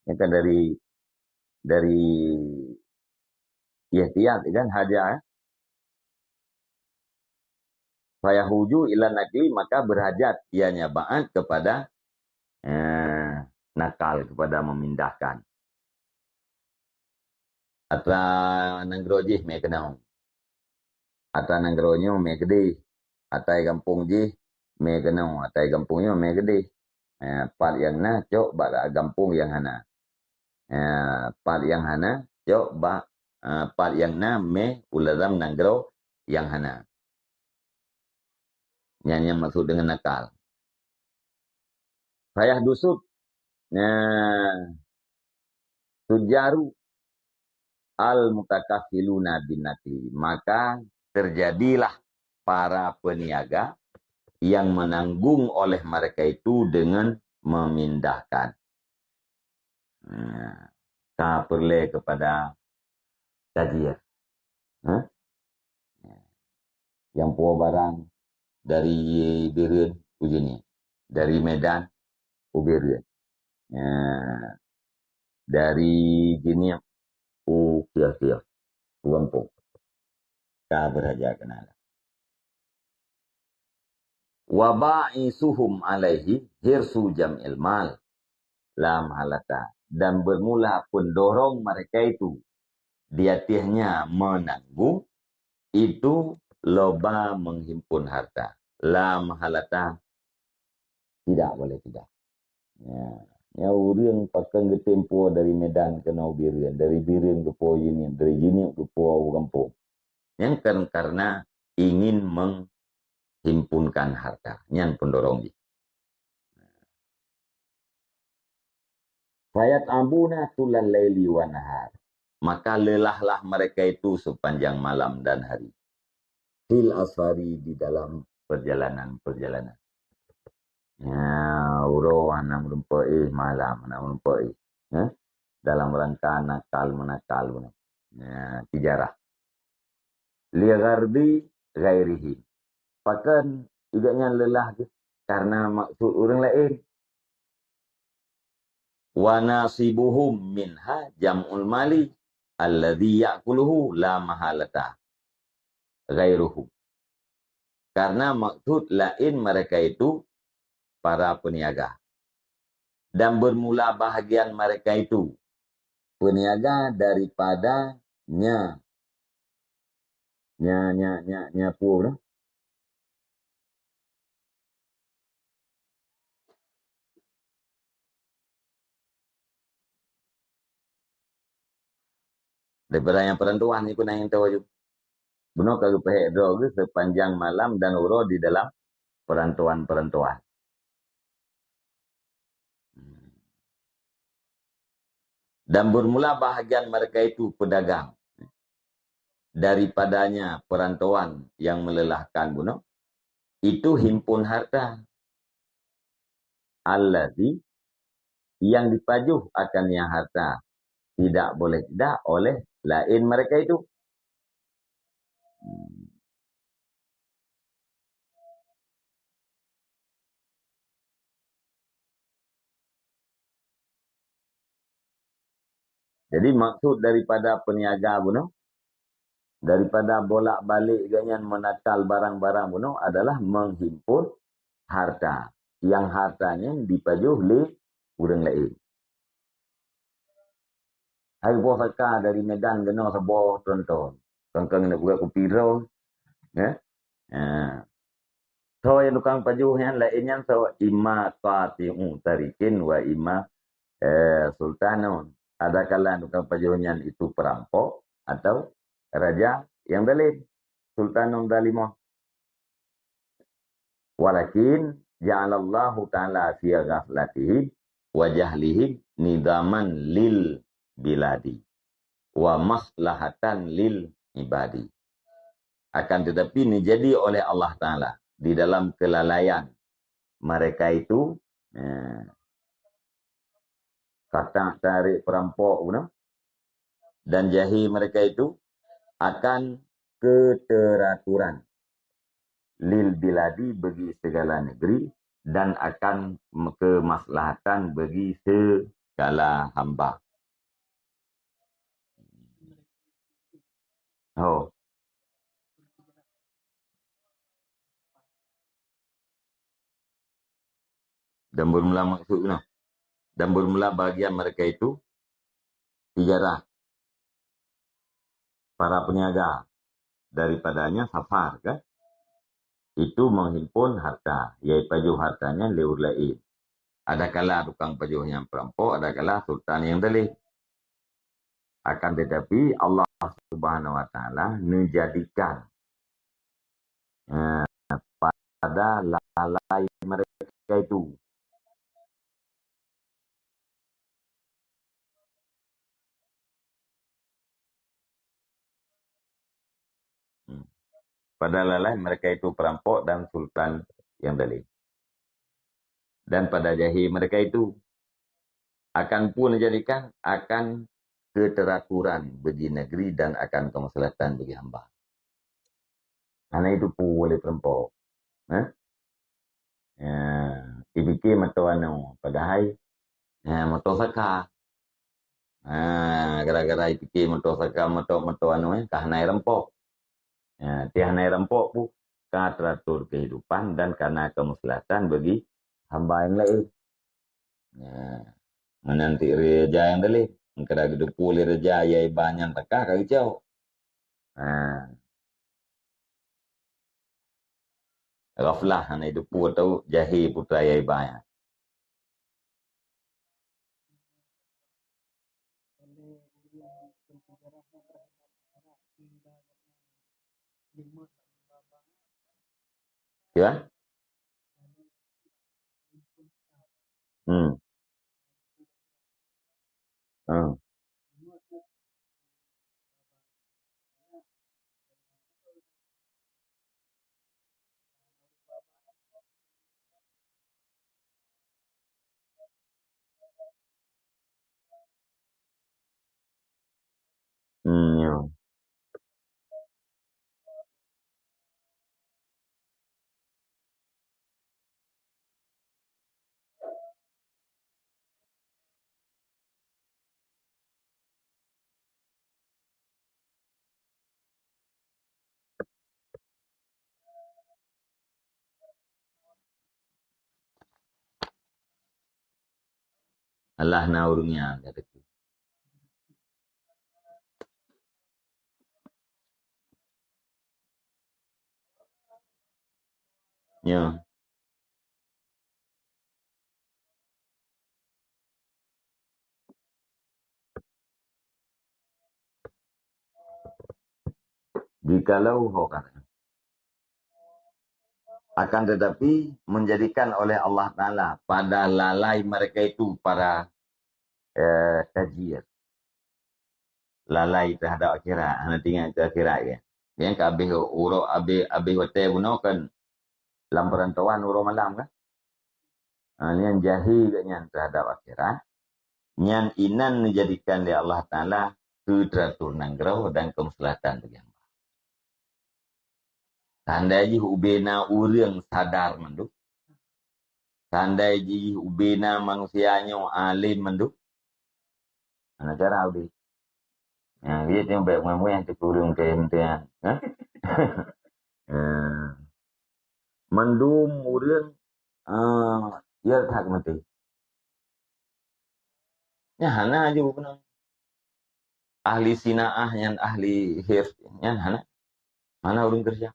Ini kan dari, dari ihtiyat kan, hajat, eh. Fayahuju ilan nakli, maka berhajat ianya ba'at kepada, eh, nakal, kepada memindahkan. Atra nanggroe jih mé keunoe. Atra nanggroe nyoe mé keudeh. Atra gampông jih mé keunoe. Atra gampông nyoe mé keudeh. Eh, pat nyang na cok bak gampông nyang hana. Eh, pat nyang hana cok bak, eh, pat nyang na mé u lam nanggroe nyang hana. Nyan nyang maksud dengan nakal. Payah dusut. Nah, tujaru al-mutakaffiluna bin nakli. Maka terjadilah para peniaga yang menanggung oleh mereka itu dengan memindahkan. Nah, ka peureulée kepada tajir. Ha? Nyang puwoe barang dari Bireuen u Jeunieb, dari Medan u Bireuen. Ya, dari Jeunieb u kios-kios, u gampông. Ka beurhaja keunan. Wa ba'isuhum alaihi hirsu jam'il mal la mahalata, dan bermula pendorong mereka itu di atehnya menanggung itu loba menghimpun harta. La mahalata, tidak boleh tidak. Ya, ya ureuëng pakon geutem puwoe dari Medan keunoe u Bireuen, dari Bireuen geupuwoe Jeunieb, dari Jeunieb geupuwoe u gampông. Nyan kan karena ingin menghimpunkan harta. Nyan pendorong jih. Fayat'abuna tulal laili wan nahar. Maka lelahlah mereka itu sepanjang malam dan hari. Fil asfari, di dalam perjalanan-perjalanan. Ya, uroe hana meureumpok éh, malam hana meureumpok éh. Ya? Dalam rangka nakal meunakal bunoe. Ya, tijarah. Li ghardi ghairihim. Pakon gobnyan leulah geuh? Karena maksud ureuëng laén. Wa nasibuhum minha jam'ul mali alladzi ya'kuluhu la mahalata ghairuhum. Karena maksud laén mereka itu para peniaga. Dan bermula bahagian mereka itu, peniaga daripada nya, nya, nya, nya, nya pue tu. Daripada nyang peurantauan ni pun nyang teuh aju. Bunoe ka geupeuhek droe geuh sepanjang malam dan uroe di dalam peurantauan-peurantauan. Dan bermula bahagian mereka itu pedagang. Daripadanya peurantauan yang melelahkan bunoe, itu himpun harta. Allazi, yang dipajoh akan nyang harta, tidak boleh tidak oleh laén mereka itu. Jadi, maksud daripada peniaga bunoe, daripada bolak-balik geuh nyan menakal barang-barang bunoe adalah menghimpun harta. Yang harta nyan dipajoh lé ureuëng laén. Hai boh saka dari Medan keunoe saboh tronton. Kangkang nak buka kopi droe. Ya? Ha. Soe nyang tukang pajoh nyan laén nyan soe, imma qati'u tariqin wa imma, eh, sultanun. Adakala tukang pajoh nyan itu perampok atau raja yang zalim. Sultanun zalimah. Walakin ja'alallahu ta'ala fi ghaflatihim wa jahlihim nidhaman lil biladi wa maslahatan lil ibadi. Akan tetapi, neujadi oleh Allah Ta'ala di dalam kelalaian mereka itu, eh, katak tarék perampok bunoe, dan jahé mereka itu akan keteraturan lil biladi bagi segala negeri dan akan kemaslahatan bagi segala hamba. Oh. Dan bermula maksud keunoe. Dan bermula bahagian mereka itu tijarah, para peniaga, daripadanya safar, kan? Itu menghimpun harta, yaitu pajoh hartanya lé ureuëng laén. Adakala tukang pajoh nyang perampok, adakala sultan nyang zalim. Akan tetapi, Allah Subhanahu wa Ta'ala menjadikan, eh, pada lalai mereka itu. Hmm. Pada lalai mereka itu perampok dan sultan yang zalim. Dan pada jahé mereka itu akan pun jadikan akan keteraturan bagi negeri dan akan kemaslahatan bagi hamba. Hana itu pue lé perampok. Eh? Ya, dipike moto anu, padahai, ya, moto saka. Ha, gara-gara dipike moto saka, moto, moto anu, eh, ka hana rampok. Ya, ti hana rampok pun ka teratur kehidupan dan kana kemaslahatan bagi hamba yang lain. Ya, meunan ti raja yang daleh. Engkada geudeupu lé raja yai ba nyan takah ka geucok. Ha. Ghaflah hana deupu atau jahé putra yai ba nyan. Ya? Hmm. Hmm. Hmm, ya. Alah na ureuëng nyan, kata ku. Ya. Jikalau ho kata. Akan tetapi, menjadikan oleh Allah Ta'ala pada lalai mereka itu para, eh, tajir. Lalai terhadap akhirat, hana teuingat keu akhirat ke. Nyang ka habéh uroe, habéh, habéh watée bunoe kan lam peurantauan uroe malam kan. Ha, nyan jahé geuh nyan terhadap akhirat. Nyan inan dijadikan lé Allah Ta'ala keu teratur nanggroe dan keumaslahatan bagi hamba. Tandai jih ubé na ureuëng sadar mandum. Tandai jih ubé na manusia nyoe alim mandum. Hana cara ubé. Ha, dia tengok baik muai-muai tu ureuëng ke henteu. Ha? Ha. Mandum ureuëng, ah, ya that mati. Nyan hana ju keunan. Ahli sinaah nyan, ahli hifz nyan hana. Hana ureuëng keureuja.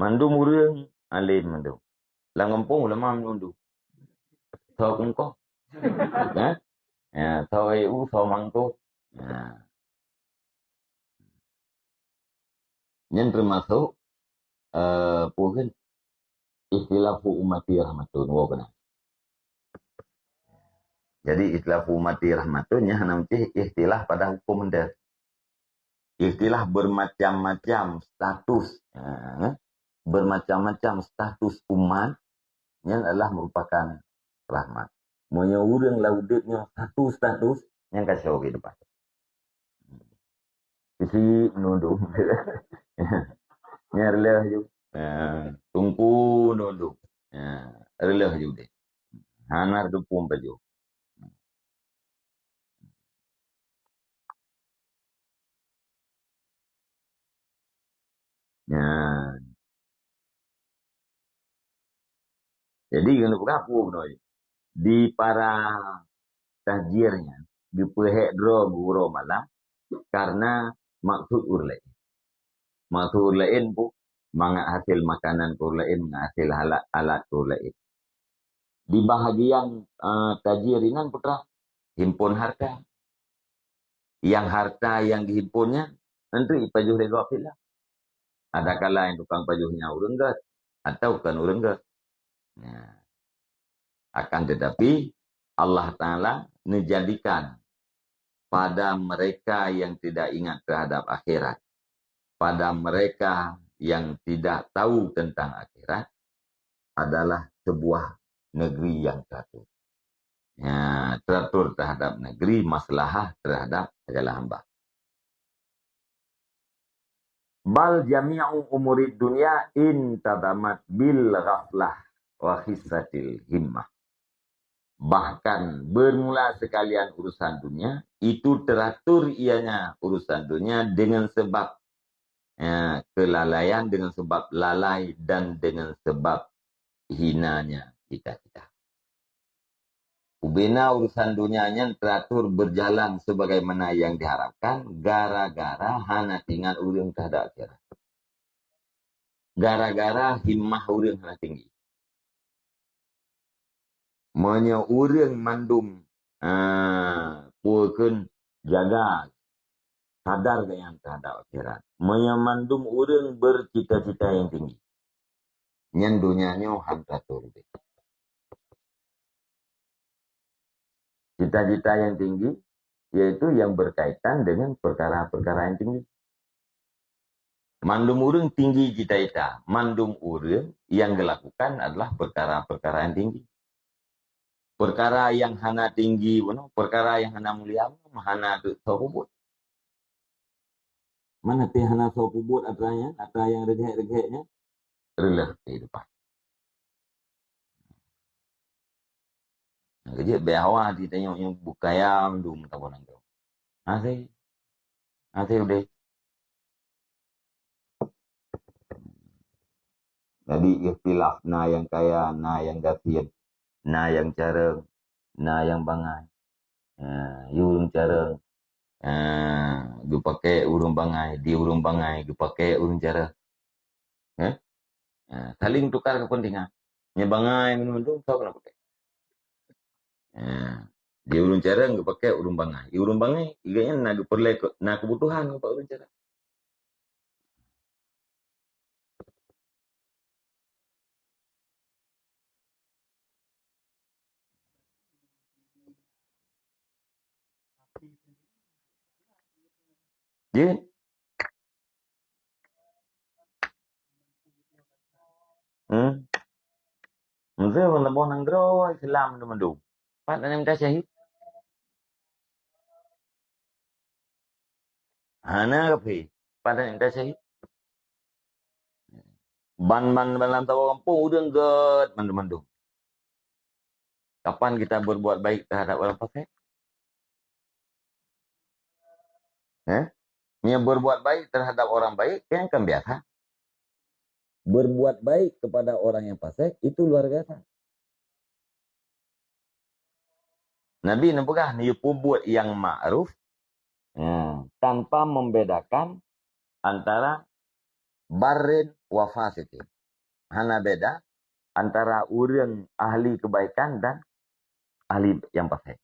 Mandum ureuëng alim mandum. Lam gampông ulama mandum. Soe kungkoh. Ha? Ya, soe U, soe mangko. Ya. Nyan termasuk, eh, peue kheun? Ikhtilafu ummati rahmatun, woe keunan. Jadi, ikhtilafu ummati rahmatun nyan hana meusti ikhtilaf pada huköm ente. Ikhtilaf bermacam-macam status, ha, bermacam-macam status umat, nyan adalah merupakan rahmat. Meunyoe ureuëng lam udeb nyoe status-status, nyan kacau kehidupan. Isi menundung. Nyan reuloh ju. Ha, tungku nundung. Ha, reuloh ju deh. Hana teupeu pajoh. Nyan. Jadi, keuneuk peugah peue bunoe? Di para tajir nyan geupeuhék droe geuh uroe malam karena maksud ureuëng laén. Maksud ureuëng laén peue? Mangat hasil makanan keu ureuëng laén, mangat hasil alat, alat keu ureuëng laén. Di bahagian, eh, tajir inan putra, himpon harta. Nyang harta nyang geuhimpon nyan, nanti pajoh lé gob sila. Adakala nyang tukang pajoh nyan ureuëng gét, atau kon ureuëng gét. Nah, akan tetapi, Allah Ta'ala menjadikan pada mereka yang tidak ingat terhadap akhirat, pada mereka yang tidak tahu tentang akhirat, adalah sebuah negeri yang teratur. Ya, teratur terhadap negeri, maslahah terhadap segala hamba. Bal jami'u umurid dunya intadamat bil ghaflah wa khissatil himmah. Bahkan bermula sekalian urusan dunia, itu teratur ianya urusan dunia dengan sebab, ya, kelalaian, dengan sebab lalai dan dengan sebab hinanya cita-cita. Ubena urusan dunia nyan teratur berjalan sebagaimana yang diharapkan gara-gara hana teuingat ureuëng terhadap akhirat. Gara-gara himmah ureuëng hana tinggi. Meunyoe ureuëng mandum, ah, peue kheun jaga, sadar geuh nyan terhadap akhirat. Meunyoe mandum ureuëng bercita-cita yang tinggi, nyan donya nyoe han teuatur udeb. Cita-cita yang tinggi, yaitu yang berkaitan dengan perkara-perkara yang tinggi. Mandum ureuëng tinggi cita-cita, mandum ureuëng yang gelakukan adalah perkara-perkara yang tinggi. Perkara yang hana tinggi bunoe, perkara yang hana mulia bunoe, hana teuk soe peubuet. Mana teuh hana soe peubuet atra nyan, atra nyang reugét-reugét nyan, reuloh kehidupan. Nyang keujeuet bèk hawa jitanyong nyang bukaya mandum meutabah nanggroe. Hase, hase udeh. Jadi ikhtilaf na nyang kaya, na nyang gasien. Na nyang carông, na nyang bangai. Ha, di ureuëng carông, ha, geupakè ureuëng bangai, di ureuëng bangai geupakè ureuëng carông. Ha? Ha, saling tukar kepentingan. Nyang bangai mandum-mandum, soe keuneuk pakè. Ha, di ureuëng carông geupakè ureuëng bangai. Di ureuëng bangai, gobnyan na geupeureulèe ke-, na keubutuhan ubak ureuëng carông. Jeuet. Hmm. Meuseue ban saboh nanggroe Islam mandum-mandum. Pat na nyang mita syahid? Hana kafé. Pat na nyang mita syahid? Ban, ban, ban lam saboh gampông ureuëng gét mandum-mandum. Kapan kita berbuat baik terhadap orang fasik? Eh? Meunyoe berbuat baik terhadap orang baik, kan, kan biasa. Berbuat baik kepada orang yang fasik, itu luar biasa. Nabi neupeugah, "Neupeubuet nyang ma'ruf, hmm, tanpa membedakan antara barrin wa fasiqin." Hana beda antara ureuëng ahli kebaikan dan ahli nyang fasik.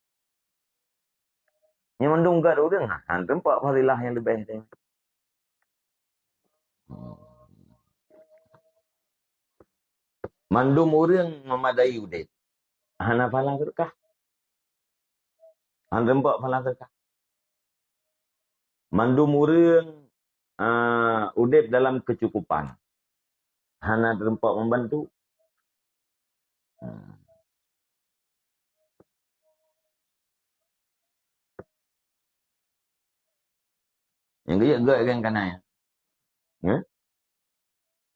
Nyan mandum gét ureuëng, ha, han teumpat fadilah nyang leubeh deh. Mandum ureuëng memadai udeb. Hana pahala sedekah. Han teumpat pahala sedekah. Mandum ureuëng, ah, udeb dalam keucukupan. Hana teumpat membantu. Hmm. Nyang geuh gét kan kanai. Ya?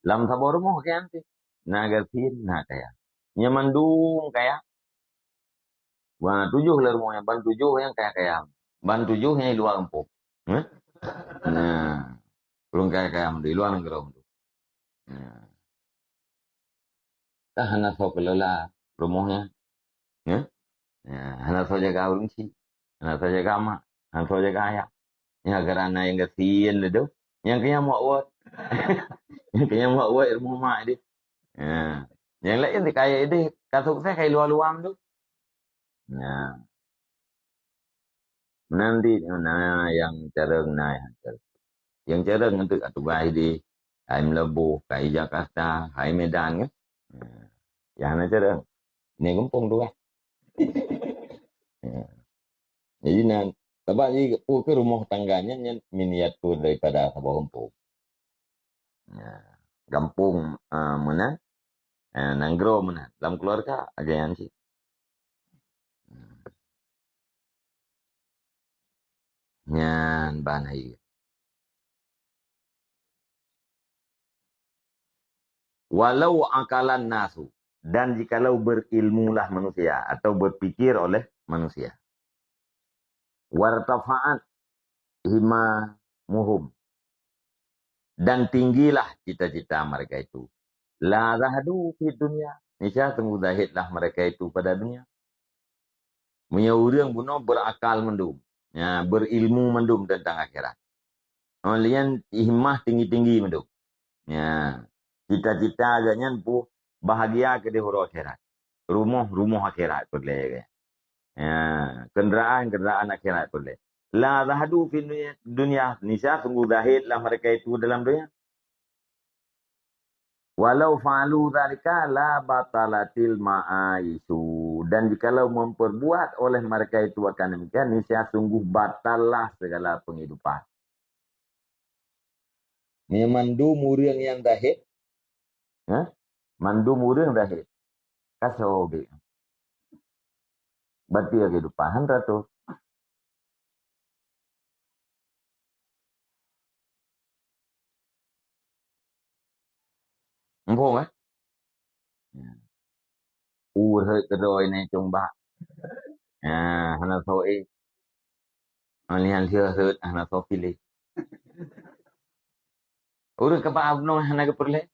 Lam saboh rumoh kian ti. Na gasien, na kaya. Nyan mandum kaya. Wah, tujoh lé rumoh nyan, ban tujoh nyang kaya-kaya. Ban tujoh nyang di luwa gampông. Heh? Nah, ureuëng kaya-kaya di luwa nanggroe tu. Nah. Kan hana soe keulola rumoh nyan. Heh? Nah, hana soe jaga ureuëng chik. Hana soe jaga mak. Hana soe jaga ayah. Nyan gara na nyang gasien lé tu. Nyang keu nyan muak wot. Nyang keu nyan muak wot rumoh mak deh. Ha. Nyang laén ti kaya ideh ka sukses kai luwa-luwa tu. Nah. Meunan di na nyang carông na nyang carông. Nyang carông ngon teuk ka tugaih di, hai Meulaboh, hai Jakarta, hai Medan kan. Ha. Nyang hana carông. Ni gampông tugaih. Ha. Jadi nan, sabab ji peue keu rumoh tangga nyan, nyan miniatur daripada saboh gampông. Ya, gampông, ah, meunan, ah, nanggroe meunan, lam keuluwarga lagèe nyan cit. Nyan ban hai. Walau akalan nasu, dan jikalau berilmulah manusia atau berpikir oleh manusia. Wartafa'at himamuhum, dan tinggilah cita-cita mereka itu. La zahadu fid dunya, niscaya sungguh zahidlah mereka itu pada dunia. Meunyoe ureuëng bunoe berakal mandum, ya, berilmu mandum tentang akhirat. Oh, lian himmah tinggi-tinggi mandum. Ya, cita-cita agak nyan pu bahagia keudeh uroe akhirat. Rumoh, rumoh akhirat peureulèe. Ya, kendaraan, kendaraan akhirat peureulèe. La zahadu fid dunya, dunya, niscaya sungguh zahidlah mereka itu dalam dunia. Walau fa'alu dzalika la batalatil ma'aisu. Dan jikalau memperbuat oleh mereka itu akan demikian, niscaya sungguh batallah segala penghidupan. Ni mandum ureuëng nyang zahid, ha? Mandum ureuëng zahid. Ka soe geuh? Bateue keuhidupan han teuatur. Muphom, eh? Ya. Ureuëng keudroe nyan cong bak. Ya, hana soe. Hana lheueh rhot, hana soe piléh. Ureuëng keuba bunoe hana geupeureulèe.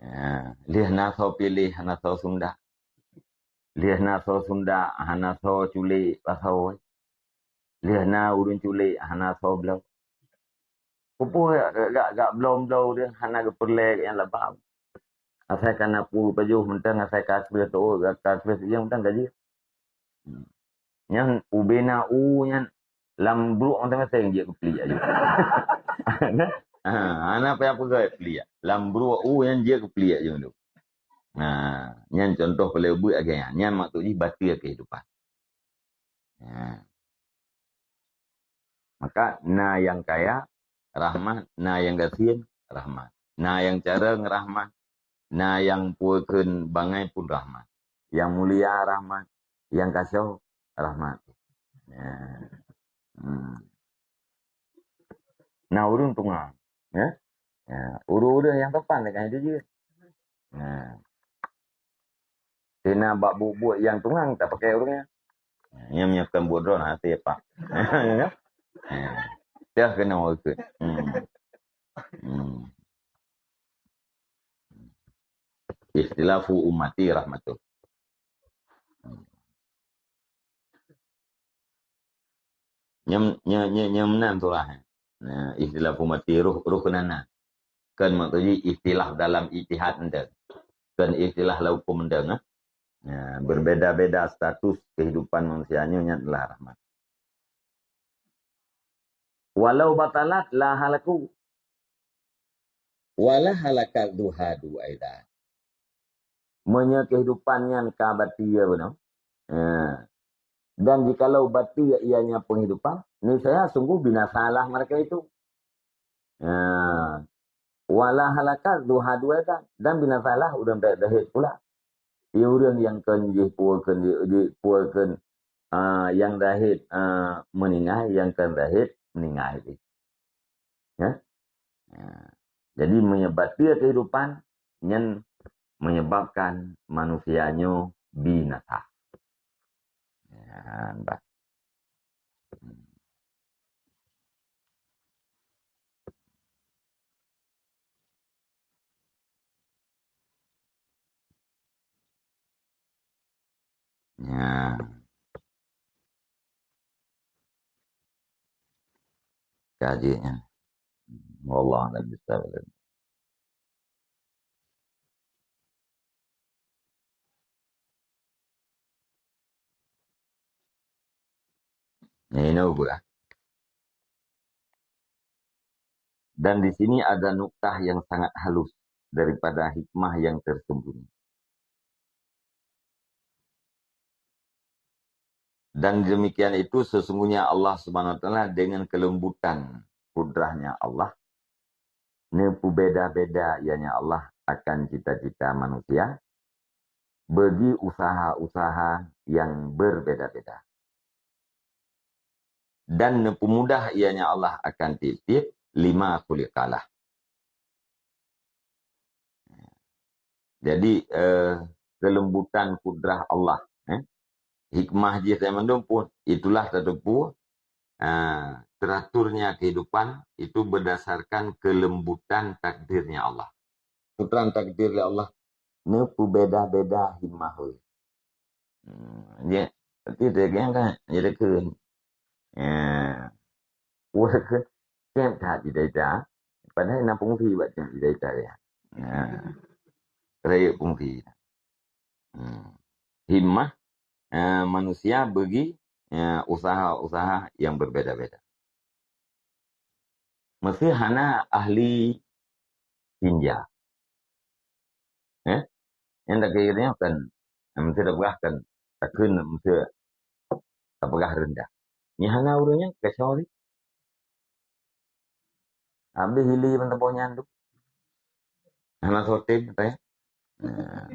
Ya, lheueh na soe piléh, hana soe sundak. Lheueh na soe Sunda, hana soe culek pasoe. Lheueh na ureuëng culek, hana soe bloe. Peue gak, gak, gak bloe-bloe deh, hana geupeureulée nyang laba. Asai ka na peue pajoh mantong, asai ka kreueh teuôt, ka kreueh sijeueng mantong gaji. Nyan ubena u nyan lam bruek mantong-mantong jeuet keu pliek aju. Ha, hana payah peugah pliek. Lam bruek u nyan jeuet keu pliek aju tu. Nah, nyan contoh paléng ubit lagée nyan. Nyan maksud jih bateue kehidupan. Nah. Maka na nyang kaya, rahmat, na nyang gasien, rahmat. Na nyang carông, rahmat. Na nyang peue kheun bangai pun rahmat. Nyang mulia rahmat, nyang kasoe rahmat. Ya. Hmm. Na ureuëng tungang, ya. Ya, ureuëng-ureuëng nyang sopan deungon itu jih. Ya. Tina bak buet-buet nyang tungang tapakai ureuëng nyan. Nyang meunyoe kon buet droe hase apa. Ya. Dah kena ureuëng. Hmm. Hmm. Ikhtilafu ummati rahmatun. Nyem, nye, nye, nyem nan surah. Nah, ikhtilafu ummati roh, roh keunan. Kan maksud jih ikhtilaf dalam ijtihad mantong. Kan ikhtilaf lam hukum mantong, eh. Nah, berbeda-beda status kehidupan manusia nyoe nyan adalah rahmat. Walau batalat la halaku. Wala halakat zuhadu aidan. Meunyoe kehidupan nyan ka bateue bunoe, ha, dan jikalau bateue ianya penghidupan, niscaya sungguh binasalah mereka itu. Ha, wala halakat zuhadu aidan, dan binasalah ureuëng zahid pula. Ie ureuëng nyang kon jih pue kheun, jih pue kheun, ah, nyang zahid, ah, meuninggai, nyang kon zahid meuninggai jih. Ya? Ya. Jadi, meunyoe bateue kehidupan nyan menyebabkan manusia nyoe binasa. Ya, bah. Ya. Kaji nyan. Wallah la bista. Nah, ini ubah. Dan di sini ada nuktah yang sangat halus daripada hikmah yang tersembunyi. Dan demikian itu sesungguhnya Allah Subhanahu wa Taala dengan kelembutan kudrahnya Allah, neupubeda-beda ianya Allah akan cita-cita manusia, bagi usaha-usaha yang berbeda-beda. Dan neupumudah ianya Allah akan tiep-tiep lima khuliqalah. Jadi, eh, kelembutan kudrah Allah, eh, hikmah jih saya mandum pun, itulah tateupeue, eh, teraturnya kehidupan itu berdasarkan kelembutan takdirnya Allah. Putran takdir lé Allah, neupubeda-beda hikmah. Hmm, ya, berarti dia kan, dia kheun. Ya. Wah, kheun, cem that cita-cita. Padahai na fungsi buat cem cita-cita ya. Ya. Rayeuk fungsi. Hmm. Himmah, eh, manusia bagi, eh, usaha-usaha yang berbeda-beda. Meusé hana ahli tinja. Eh? Nyang takheun nyoe kan, meusé tapeugah kan, takheun meusé tapeugah reundah. Nyan hana ureuëng nyan kecuali. Habéh hili ban teuboh nyan tu. Hana soe tem, kata ya. Nah.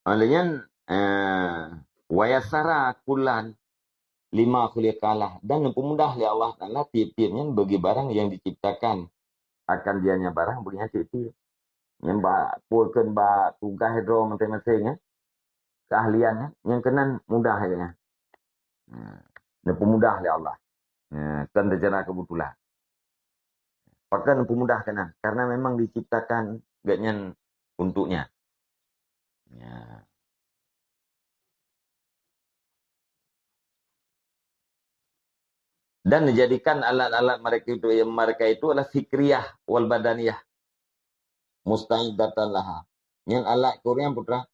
Oleh nyan, eh, wa yassara kullan lima khuliqalah, dan neupumudah lé Allah Taala tiep-tiep nyan bagi barang yang diciptakan akan dianya barang bagi nyan tiep-tiep. Nyan bak, pue kheun bak tugaih droe maséng-maséng, eh. Keahlian, eh. Nyang keunan mudah, eh. Nah, neupumudah lé Allah. Nah, kan secara kebetulan. Pakon neupumudah keunan? Karena memang diciptakan gobnyan untuknya. Ya. Dan jadikan alat-alat mereka itu, mereka itu adalah fikriyah wal badaniyah, musta'iddatan laha. Nyan alat keu ureuëng putra,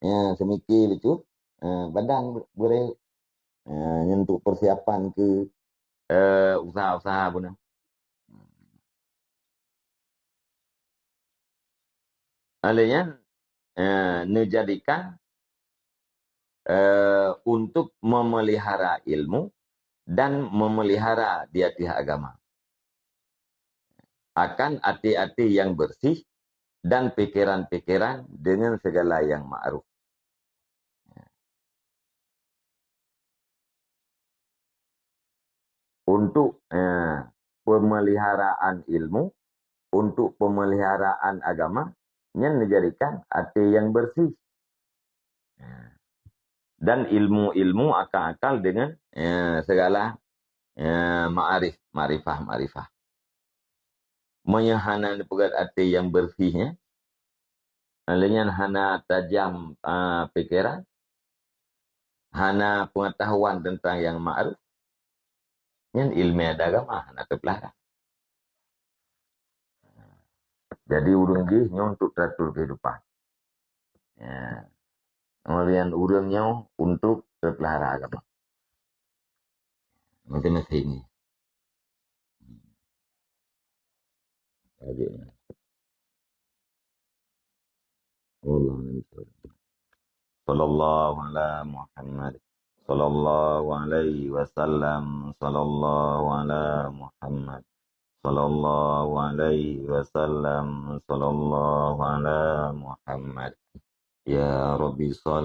ya, seumiki itu, eh, badan beureuek. Eh, nyan untuk persiapan ke, eh, usaha-usaha bunoe. Oleh nyan, eh, neujadikan, eh, untuk memelihara ilmu dan memelihara di atas agama. Akan até-até yang bersih dan pikiran-pikiran dengan segala yang ma'ruf. Untuk, eh, pemeliharaan ilmu, untuk pemeliharaan agama, nyan neujadikan até yang bersih. Eh, dan ilmu-ilmu akal-akal dengan, eh, segala, eh, ma'arif, ma'rifah-ma'rifah. Meunyoe hana neupeugét até nyang beureuséh, ya, lé nyan hana tajam, a, pikeran, hana peungeutahuan teuntang nyang ma'ruf, nyan iéleumé agama hana teupeulara. Jadi, ureuëng jih nyoe untuk teratur kehidupan. Ya. Kemudian ureuëng nyoe untuk teupeulara agama. Macam-macam ini. Lanjut. Allah Nabi sallallahu ala Muhammad. Sallallahu alaihi wasallam. Sallallahu ala Muhammad. Sallallahu alaihi wasallam. Sallallahu ala Muhammad. Ya Rabbi, salli